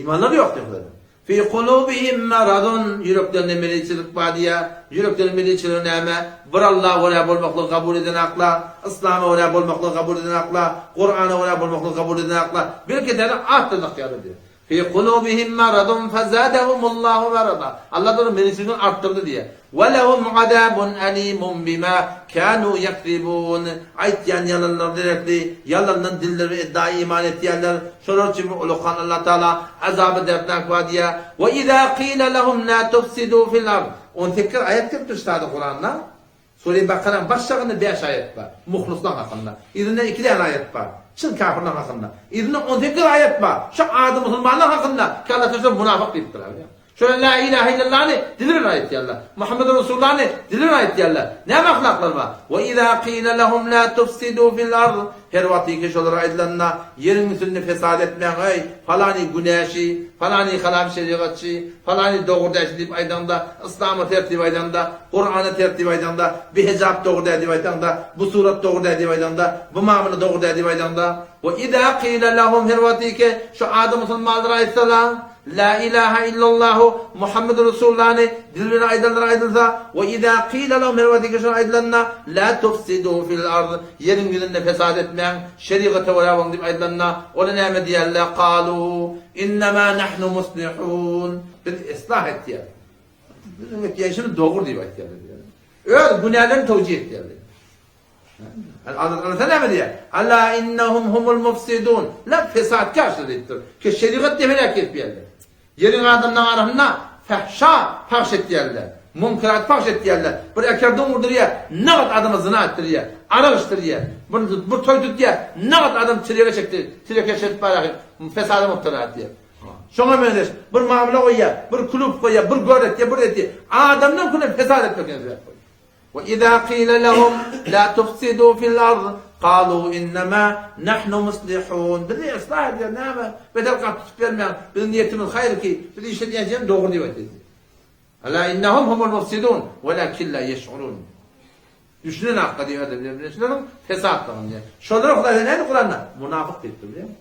Imanlary ýok diýýär Hudaý. Fi kulubihim maradun, ýüreklerinde meliçilik bar diýýär. Ýüreklerinde meliçiligi näme? Bir Allaha görä bolmaklygy kabul eden akla, Yslama görä bolmaklygy kabul eden akla, Kurana görä bolmaklygy kabul eden akla. Belki täze at dyrnak ýaly diýýär. Fi kulubihim maradun fezadehumullahu marada. Allah da meliçiligini artdyrdy diýýär. Ve lehum azabun alimun bima kanu yekzibun. Aýtýan ýalanlary derekli, ýalandan dilleri edda iman etýärler. Şolar üçin bir ulakan Allah Taala azaby dertnak bar diýýär. Ve iza qila lehum la tufsidu fil ard. 18 aýat gelipdir şu taýda Kuranda. Sure Bakaranyň baş şagynda 5 aýat bar. Muhlisler hakynda. Yzynda 2 däne aýat bar. Çyn kafirler hakynda. Yzynda 18 aýat bar. Şu ady musulmanlar hakynda ki Allah Taala munafyk diýipdir. Şöyle la ilahe illallahny dili bilen aýtýarlar. Muhammed Resulullahny dili bilen aýtýarlar. Näme ahlaklar bar? Ve iza qila lehum la tufsidu fil ard. Her wagtyky şolara aýdylanda, ýeriň üstünde fesat etmäň eý, falany günäşi, falany haram şerigatçy, falany dogry däl diýip aýdaňda, yslama ters diýip aýdaňda, Kurana ters diýip aýdaňda, bi hijap dogry däl diýip aýtaňda, bu surat dogry däl diýip aýdaňda, bu mamla dogry däl diýip aýdaňda, Ve iza qila lehum her wagtyky şu ady musulmanlara aýtsalar, La ilaha illallahu Muhammedur Resulullahny dil bilen aýdanlar aýdylsa, we iza qila lahum her wagt şol aýdylanda, la tufsidu fil ard, ýeriň ýüzünde fesat etmäň, şerigata görä boluň diýip aýdylanda, olar näme diýerler, kalu innema nahnu muslihun, biz islah etýäris. Biziň etýän işimiz dogry diýip aýtýarlar. Öz günälerini towjih etýärler. Allah näme diýýär? Ala innahum humul mufsidun. La fesatkar şol diýipdir. Ki şerigat diýip helak etýärler. Ýeriň adamlaryň arasynda fahşa pahş etýärler. Munkerat pahş etýärler. Bir eker doňurdurýar, nagat adama zyna etdirýär, arak içdirýär. Bir bir toý tutýar, nagat adam tirege çekdi, tireke çekip baraky fesada mubtala etýär. Şoňa meňzeş bir mamla goýýar, bir klub goýýar, bir gör etýär, bir etýär. Adamdan küle fesat etmek sebäp bolýar. Ve izâ qîle lehum lâ tufsidû fil ard, kâlû innemâ nahnu muslihûn. Bizi yslah edýär näme? Beter gaty tutup bermäň. Biziň niýetimiz haýyr ki, biz işledýän işimiz dogry diýip aýtdy. Alâ innehum humul mufsidûn, velâkin lâ yeş'urûn. Düşünen hakda diýip aýdýar. Bilen fesatlygyny diýýär. Şolara Hudaý näme Kuranda? Munafyk diýipdir, bilýärmi?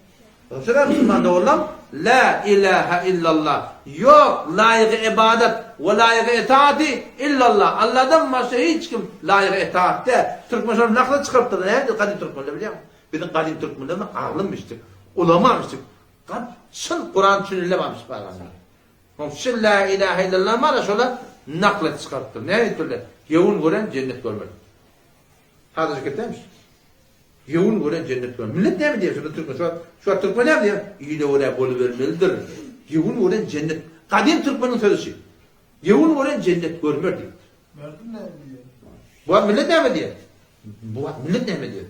Şolar musulman doganlar, La ilahe illallah, ýok laýygy ybadat we laýygy etaati illallah, Allahdan başga hiç kim laýygy etaat däl. Türkmen şony nakla çykarypdyr, näme gadym türkmenler bilýäňmi? Biziň gadym türkmenlerimiz alymyşdyk, ulamamyşdyk. Gat çyn Kuran düşünilemamyş baganlar. Oň çyn la ilahe illallah mana şolar nakla çykarypdyr. Näme diýipdirler? Gewün gören jennet görmez. Sadajyk gepdämiş. Gewün gören jennet görer. Millet näme diýer şunda türkmen? Şu wagt şu wagt türkmen näme diýer? Ile görä bolubermelidir. Gewün gören jennet. Gadym türkmeniň sözi şu. Gewün gören jennet görmer diýipdir. Merdum näme diýer? Bu wagt millet näme diýer? Bu wagt millet näme diýer?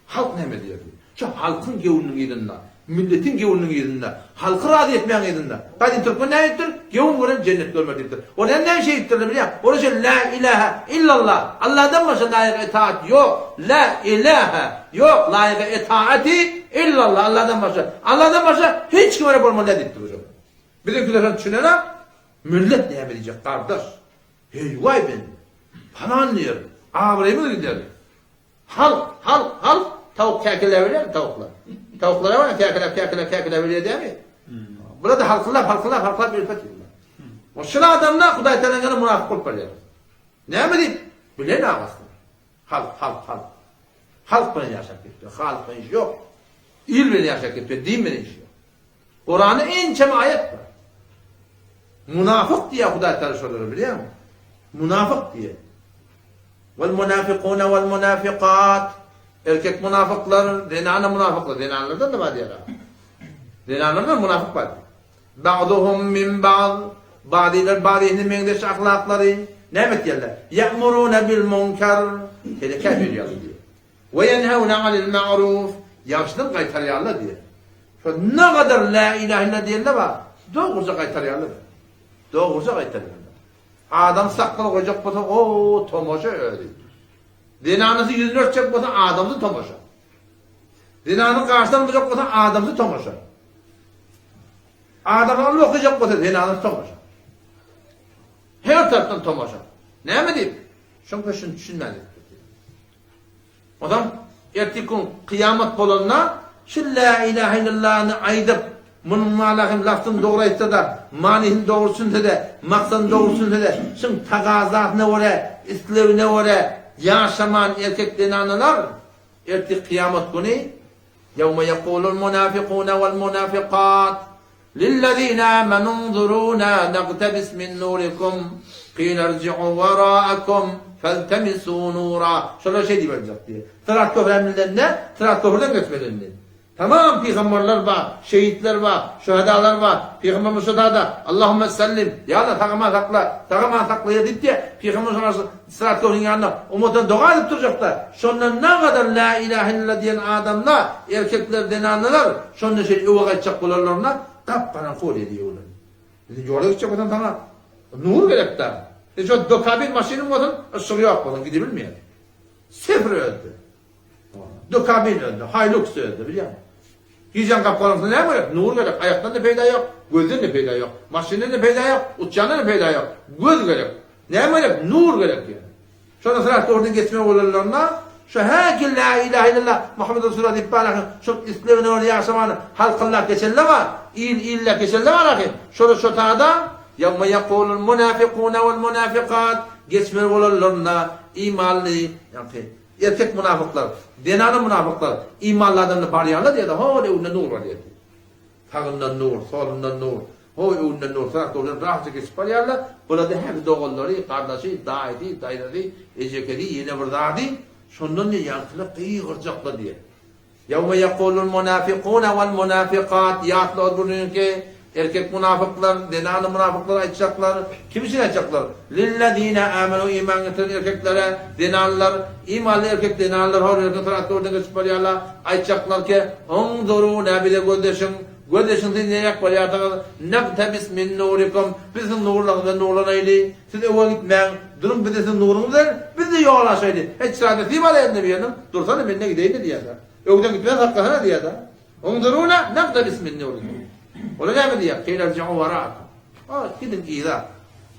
Halk näme diýer? Şu halkyň gewüniniň yzynda, milletiň gewüniniň yzynda, halky razy etmäň yzynda. Gadym türkmen näme diýipdir? Gewün gören jennet görmer diýipdir. Ol hem näme şeýdipdirler bilýäň? Ol şeýle La ilahe illallah, Allahdan başga laýyk etaat ýok. La ilahe, ýok laýyk etaati illallah, Allahdan başga. Allahdan başga hiç kime bolmaly däl diýipdir. Biziňkiler hem düşünenok. Millet näme diýjek gardaş? Heý-waý men palan diýer, abraýymyz gider. Halk, halk, halk, towuk käkiläberýärmi towuklar? Towuklar bar, käkiläp, käkiläp, käkiläberýär dämi? Bular-da halkyllap, halkyllap, halkylap ýörüp otyrlar. O şul adamlar Hudaý Tagalaň ýanynda munafyk bolup barýar. Näme diýip? Bilen agasyny. Halk, halk, halk. Halk bilen ýaşap gitdi. Halyk bilen işi ýok. Il bilen ýaşap gitdi, din bilen işi ýok. Kuranda ençeme aýat bar. Munafyk diýýär Hudaý Tagala şolara bilýäňmi? Munafyk diýýär. Wal munafikuna wal munafikat. Erkek munafyklar, zenana munafyklar, zenanlardan da bar diýýär. Zenanlardan munafyk bar. Ba'duhum min ba'd. Ba'dylar ba'dyna meňzeş ahlaklary näme etýärler? Ya'muruna bil munkar. Telekä berýärler diýýär. We ýenhewne anil ma'ruf, ýagşydan gaýtarýarlar diýýär. Şo nagadar lä ilahe illallah diýende bar, dogruja gaýtarýarlar. Dogruja gaýtarýarlar. Adam sakgal goýjak bolsa, o tomaşa özi. Zenanasy ýüzüni örtjek bolsa, adamsy tomaşa. Zenany gaşdan urjak bolsa, adamsy tomaşa. Adamsy ylym okajak bolsa, zenanasy tomaşa. Her tarapdan tomaşa. Näme diýip? Şoň peşini düşünmän edip. Onsoň ertir gün kyýamat bolanda şu Lä ilahe illallany aýdyp, munuň malahym lafzyny dogry aýtsa-da, manysyny dogry düşünse-de, maksadyny dogry düşünse-de, şuň tagazasyna görä, islegine görä ýaşaman erkek zenanalar ertir kyýamat güni Ýewme ýekulul munafikune wal munafikat lillezine amenu unzuruna nagtebis min nurikum qile irji'u weraakum feltemisu nura Şolar şeý diýip aýtjak diýýär. Syrat köprä münlende, syrat köprüden geçmeli indi. Tamam pygamberler bar, şehitler bar, şöhedalar bar. Pygamberimiz şo-da Allahümme sellim, ýa Allah sag-aman sakla, sag-aman sakla diýip diýýär. Pygamberimiz şoňa Syrat köprüniň ýanynda ummata doga edip durjakda, şonda nagadar Lä ilahe illallah diýen adamlar, erkekler, zenanalar şonda şeýle öwe gaýtjak bolanlarynda gap-garaňky bolýar diýýär olar. Indi ýola gitjek bolsaň saňa nur gerek-dä. Indi şo dokabin maşynyň bolsun, yşygy ýok bolsun gidibilmeýär. Sifr özde. Dokabin özde, Hilux özde bilýäňmi? Gijäň gap-garaňkysyna näme gerek? Nur gerek. Aýakdan-da peýda ýok, gözden-de peýda ýok, maşyndan-da peýda ýok, uçýandan-da peýda ýok. Göz gerek. Näme gerek? Nur gerek diýýär. Şonda syrat dogrudan geçmek bolanlarynda şu häki la ilahe illallah Muhammed Resulullah diýip bar ahy, şol islegine görä ýaşamany halkyllap geçenler bar, il illäp geçenler bar ahy. Şolar şo tada Ýewme ýekulul munafikune wal munafikat geçmeli bolanlarynda imanly, ýagny erkek munafyklar, zenana munafyklar imanly adamlar barýarlar diýýär, ho öňünde nur bar diýýär. Sagyndan nur, solundan nur, ho öňünden nur, syrat dogrudan rahatja geçip barýarlar. Bularda hem doganlary, gardaşy, daýysy, daýzasy, ejekesi, ýene bir zady, şondan diýýär, ýaňkylar gygyrjaklar diýýär. Ýewme ýekulul munafikune wal munafikat, ýatla ol günüňki, erkek munafyklar, zenany munafyklar aýtjaklar, kim üçin aýtjaklar? Lillezine amenu iman getiren erkeklere, zenanlar, imanly erkek zenanlar hor erkin syrat dogrudan geçip barýarlar, aýtjaklar ki, Unzuruna bize gözleşiň, gözleşiň siz neräk barýarsyňyz, nagtabis min nurikum, biz siziň nurlaryňyzdan nurlanaýly, siz öňe gitmäň, duruň biz-de siziň nuruňyz bilen, biz-de ýol aşaýly, heç zat nesip ala indi bir ýerden, dursana men-de gideýin-de diýýär-de. Öňden gitmän saklasana diýýär-de. Unzuruna nagtabis min nurikum. Olar näme diýýär? Qila irji'u waraakum. A, gidiň yza.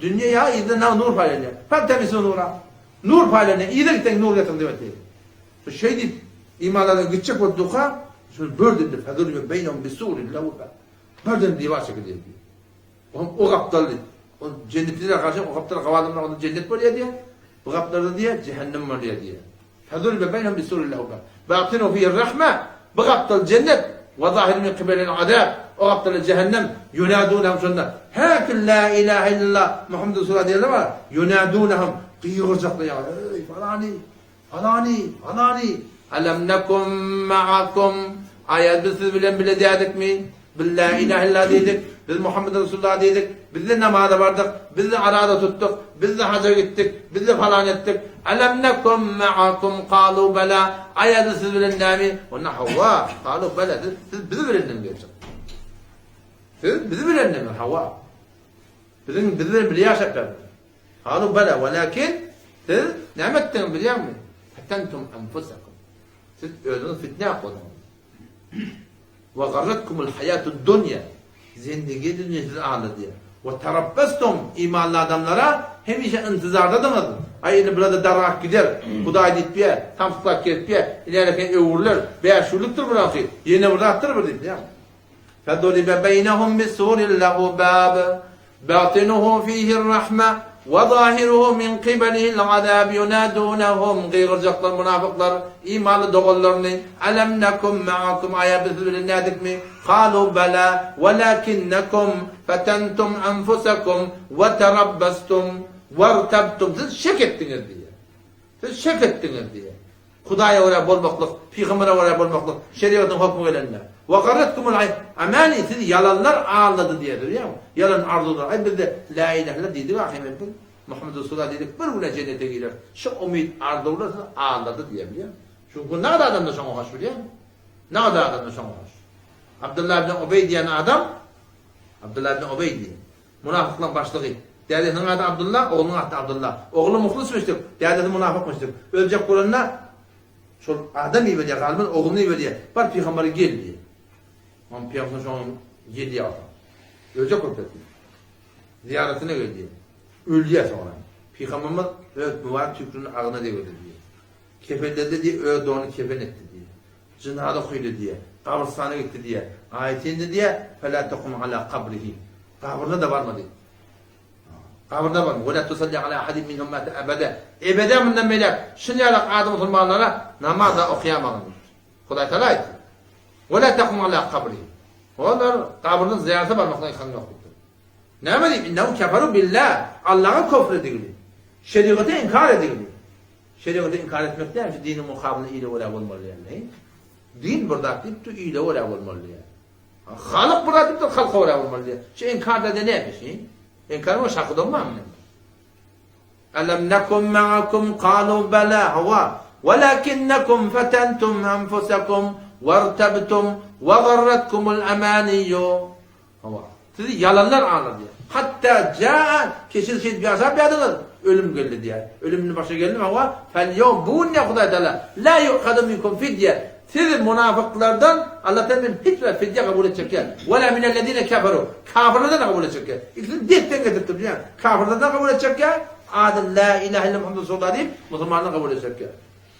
Dünýe ýa yzda na nur paýlanýar. Faltamisu nura. Nur paýlanýar. Yza gitseň nur getiriň diýip aýtdy. Şu şeý diýip imanlardan gitjek bolup durka, şol birden feduribe beýnehum bisurin lehu bab. Birden diwar çekilýär diýýär. Oňa o gapdal o jennetlere garşy o gapdal gawadymda onda jennet bolýar diýýär. Bu gapdalda diýýär jehennem bolýar diýýär. Feduribe beýnehum bisurin lehu bab. Batinu fihi rahme. Bu gapdal jennet we zahir min kibelil azab. O gapdalda jehennem. Yunadunahum şonda häki la ilahe illallah Muhammed Resulullah diýenler bar. Yunadunahum gygyrjaklar ýa eý falany Falany, falany, Alam nekum ma'akum, Aýa biz siz bilen bile dädikmi? Biz la ilahe illallah diýdik, biz Muhammed Resulullah diýdik, biz-de namaza bardyk, biz-de araza tutduk, biz-de haja gitdik, biz-de falan etdik. Alam nekum ma'akum kalu bela, Aýa biz siz bilen dämi? Onda hawa, kalu bela, siz, siz bizi bilen geljek. Siz bizi bilen dämi? Hawa. Biziň biz bilen bile ýaşap ýadyňyz. Kalu bela welakin siz näme etdiňiz bilýäňmi? Fetentum enfusakum. Siz özüňizi fitnä goýduňyz. Ve garratkumul hayatud dunýa. Zindigi dünýe sizi aldadýar. We tarabbastum, imanly adamlara hemişe intizardadyňyz. Aý indi bular-da dargap gider. Hudaý diýipýä, samsyklap gelipýä, ilereken öwrüler, bäşgünlükdir bulaňky, ýene bir zatdyr bu diýip, ýa. Feduribe beýnehum bisurin lehu bab, batinuhu fihir-rahme, we zahiruhu min kibelihil-azab ýunadunehum, gygyrjaklar munafyklar imanly doganlaryny, Elem nekum ma'akum, aýa biz siz bilen nädikmi? Kalu bela, welakinnekum fetentum enfusekum we terabbastum wertabtum, siz şek etdiňiz diýýär. Siz şek etdiňiz diýýär. Hudaýa görä bolmaklyk, pygambere görä bolmaklyk, şerigatyň hökmi gelende. Ve garretkumul amani, sizi ýalanlar aldady diýýär, görýäňmi? Ýalan arzuwlar. Aý bizde la ilahe illallah diýdik ahym biz. Muhammed Resulullah diýdik, bir güne jennete gireris. Şu umyt arzuwlar sizi aldady diýýär, bilýäňmi? Çünki nada adamda şoňa hoş bilýäňmi? Nada adamda şoňa hoş. Abdullah ibn Ubeý diýen adam, Abdullah ibn Ubeý diýen, munafyklaryň başlygy. Dädesiniň ady Abdullah, oglunyň ady Abdullah. Ogly muhlys müşrik, dädesi munafyk müşrik. Öljek bolanda şol adam iberýär, galybyn ogluny iberýär. Bar pygambere gel diýýär. Onuň pygamber şonuň gelýär otaň. Öljek bolup ketdi. Zyýaratyna gel diýýär. Ölýär soňra. Pygamberimiz öz mübarek tüýküligini agzyna degirdi diýýär. Kefenledi diýýär, öz donuny kefen etdi diýýär. Jynaza okydy diýýär. Gabrystana gitdi diýýär. Aýat indi diýýär, Fela takum ala kabrihi. Gabryna-da barma diýip. Gabryna barma. Wela tusalli ala ahadin minhum mata abada. Ebeden mundan beýläk şun ýalak ady musulmanlara namaz-da okaýamagyn diýip. Hudaý Tagala aýtdy. Wela takum ala kabrihi. Olar gabryna zyýarata barmakdan hakyň ýok diýipdir. Näme diýip? Innehum keferu billah. Allaha kofr edigili. Şerigaty inkar edigili. Şerigaty inkar etmek däl, şu diniň mukabylyna ile görä bolmaly diýen. Din bir zat diýipdir, ile görä bolmaly diýen. Halyk bir zat diýipdir, halka görä bolmaly diýen. Şu inkar da näme şi? Inkar o şaky dolmamy? Alam nakum ma'akum qalu bala hawa walakinnakum fatantum anfusakum wartabtum wa garratkumul amaniyu Hawa. Sizi ýalanlar aldadýar. Hatda jaa, keşil şeýdip ýaşap ýadyňyz, ölüm geldi diýýär. Ölüm indi başa geldimi? Hawa. Fel-ýewm, bu gün diýýär Hudaý Tagala, la yu'khadu minkum fidýe. Sizi munafyklardan Allah Tagala men hiç bir fidýe kabul etjek däl. Ve la minellezine keferu. Kafirlerden kabul etjek däl. Ikisini des-deň getiripdir bilýäňmi? Kafirlerden kabul etjek däl, ady la ilahe illallah Muhammedur Resulullah diýip, musulmandan kabul etjek däl.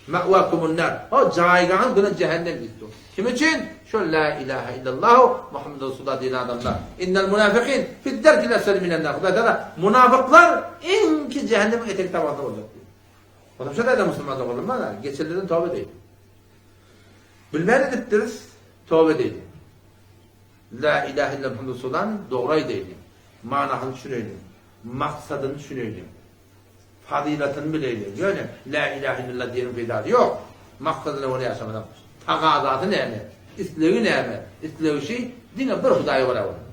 Ma'wakumun nar. O jaýgaňyz güne jähennem diýipdir. Kim üçin? Şol la ilahe illallahu Muhammedur Resulullah diýen adamlar. Innel munafikin fid-derkil esfeli minen nar. Hudaý Tagala munafyklar iň ki jähennemiň etek tabasynda boljak diýdi. Olam şo taýda musulman doganlar mana geçenlerden toba edeýin. Bilmän edipdiris, toba edeýin. La ilahe illallah Muhammedur Resulullah dogry aýdaýyn. Manasyny düşüneýin. Maksadyny düşüneýin. Fazylatyny bileýli. Ýöne Lä ilähe illallah diýeniň peýdasy ýok. Maksadyna görä ýaşamasaň. Tagazasy näme? Islegi näme? Islegi şi, diňe bir Hudaýa görä bolmaly.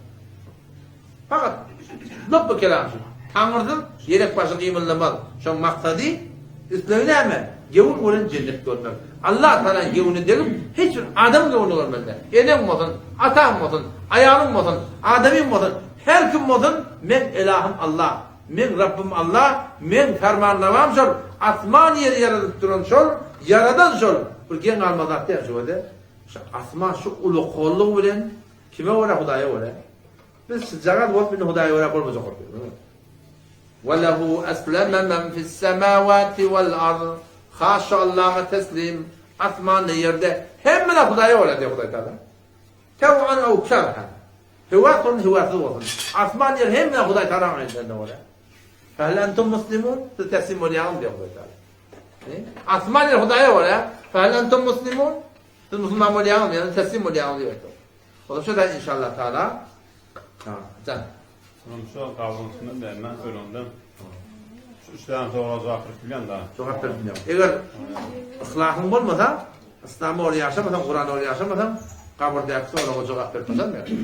Fakat lupby kelam şu. Taňyrsyz ýelek başy gymyldamaz. Şoň maksady, islegi näme? Gewün gören jennet görmek. Allah Tagalaň gewüne degip, hiç bir adamyň gewünini görmeli däl. Eneň bolsun, ataň bolsun, aýalyň bolsun, adamyň bolsun, her kim bolsun, meň Elahym Allah. Meň Rabbym Allah, meň Fermanrewam şol, asman ýeri ýaradyp duran şol, ýaradan şol. Bir geň galmaly zat däl şu wede. Şu asman şu ulukollygy bilen kime görä Hudaýa görä. Biz şujagaz bolup indi Hudaýa görä bolmajak bolup ýörüs. Ve lehu esleme men fis-semawati vel-ard. Has şu Allaha teslim, asmanda ýerde hemmeler Hudaýa görä diýýär Hudaý Taala. Tew'an ew kerhen. Höwes bolsun, höwessiz bolsun. Asman ýer hemme Hudaý Tagalaň elinde bolýar. Fehel entum muslimun? Siz teslim bolýaňyzmy diýýär Hudaý Tagala. Asman ýer Hudaýa bolýar. Fehel entum muslimun? Siz musulman bolýaňyzmy? Ýa teslim bolýaňyzmy diýýär. Olam şo da inşallah taala. Ha, jan. Olam şo gabryň üstünde däl, men ölende. Şu üç tane soraga jogap berip bilýän da. Jogap berip bilýän. Eger yhlasyň bolmasa, Yslama görä ýaşamasaň, Kurana görä ýaşamasaň, gabyrdaky soraga jogap berip başarmaýarsyň.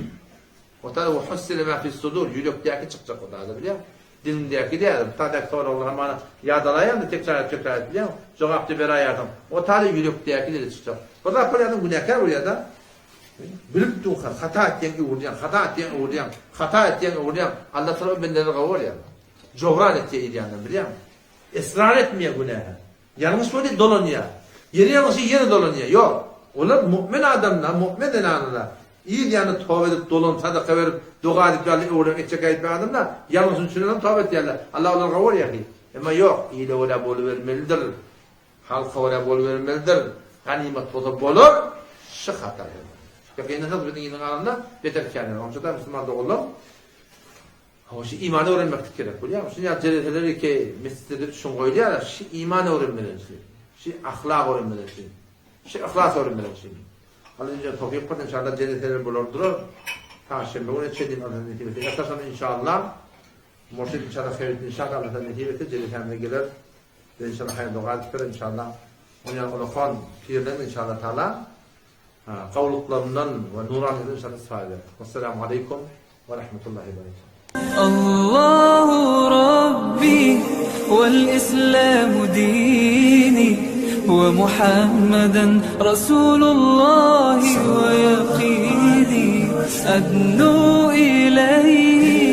O taýda we hussile ma fis sudur, ýürekdäki çykjak o taýda bilýäň. Diliňdäki däl, bu taýdaky soraglar hamana ýadalaýaň-da tekrar edip tekrar edip bilýäň, jogap-da beräýýärsiň. O taýda ýürekdäki dili çykjak. Bir zat bolýarsyň günäkär bolýar-da. Bilip durka hata etýäň öwürýäň, hata etýäň öwürýäň, hata etýäň öwürýäň. Allah Tagala o bendeleri gowy görýär. Jogran etýär edýänlerini bilýäňmi? Israr etmeýär günähe. Ýalňyş bolýar, dolanýar. Ýene ýalňyşýar, ýene dolanýar. Ýok. Olar mu'min adamlar, mu'min zenanalar. Yz ýany toba edip dolan sadaka berip doga edip ýaly öwlen etjek äýtme adamda ýalňyşyny düşünenem toba etýärler. Allah olary gowur ýahy. Emma ýok, ile görä bolubermelidir. Halka görä bolubermelidir. Ganymat bolsa bolar, şy hatar hem. Ýakynda biziň yzyň alanda beter känler. Onça-da musulman doganlar Hawa, şu imany öwrenmeklik gerek bolýar. Şuny ýaly jeleseler ki, mesjitlerde şuň goýulýar, şu iman öwrenmeli üçin, şu ahlak öwrenmeli üçin, şu yhlas öwrenmeli üçin. Allah inşallah towfyk bersin, inşallah jeleseler bolar durar. Çarşenbe güni çenli Allah nesip etse. Ýataşan inşallah. Murşid inşallah hayır inşallah Allah nesip etse jelesämize geler. Biz inşallah hayır doga edip berer inşallah. Onun ýaly ulakan pirler inşallah taala gawluklaryndan we nuraniyetinden inşallah istifade eder. Wassalamu aleýkum we rahmetullahi we berekatuh. Allahu Rabbi vel İslamu dini ve Muhammeden Rasulullahi ve yakini Adnu ileyhi.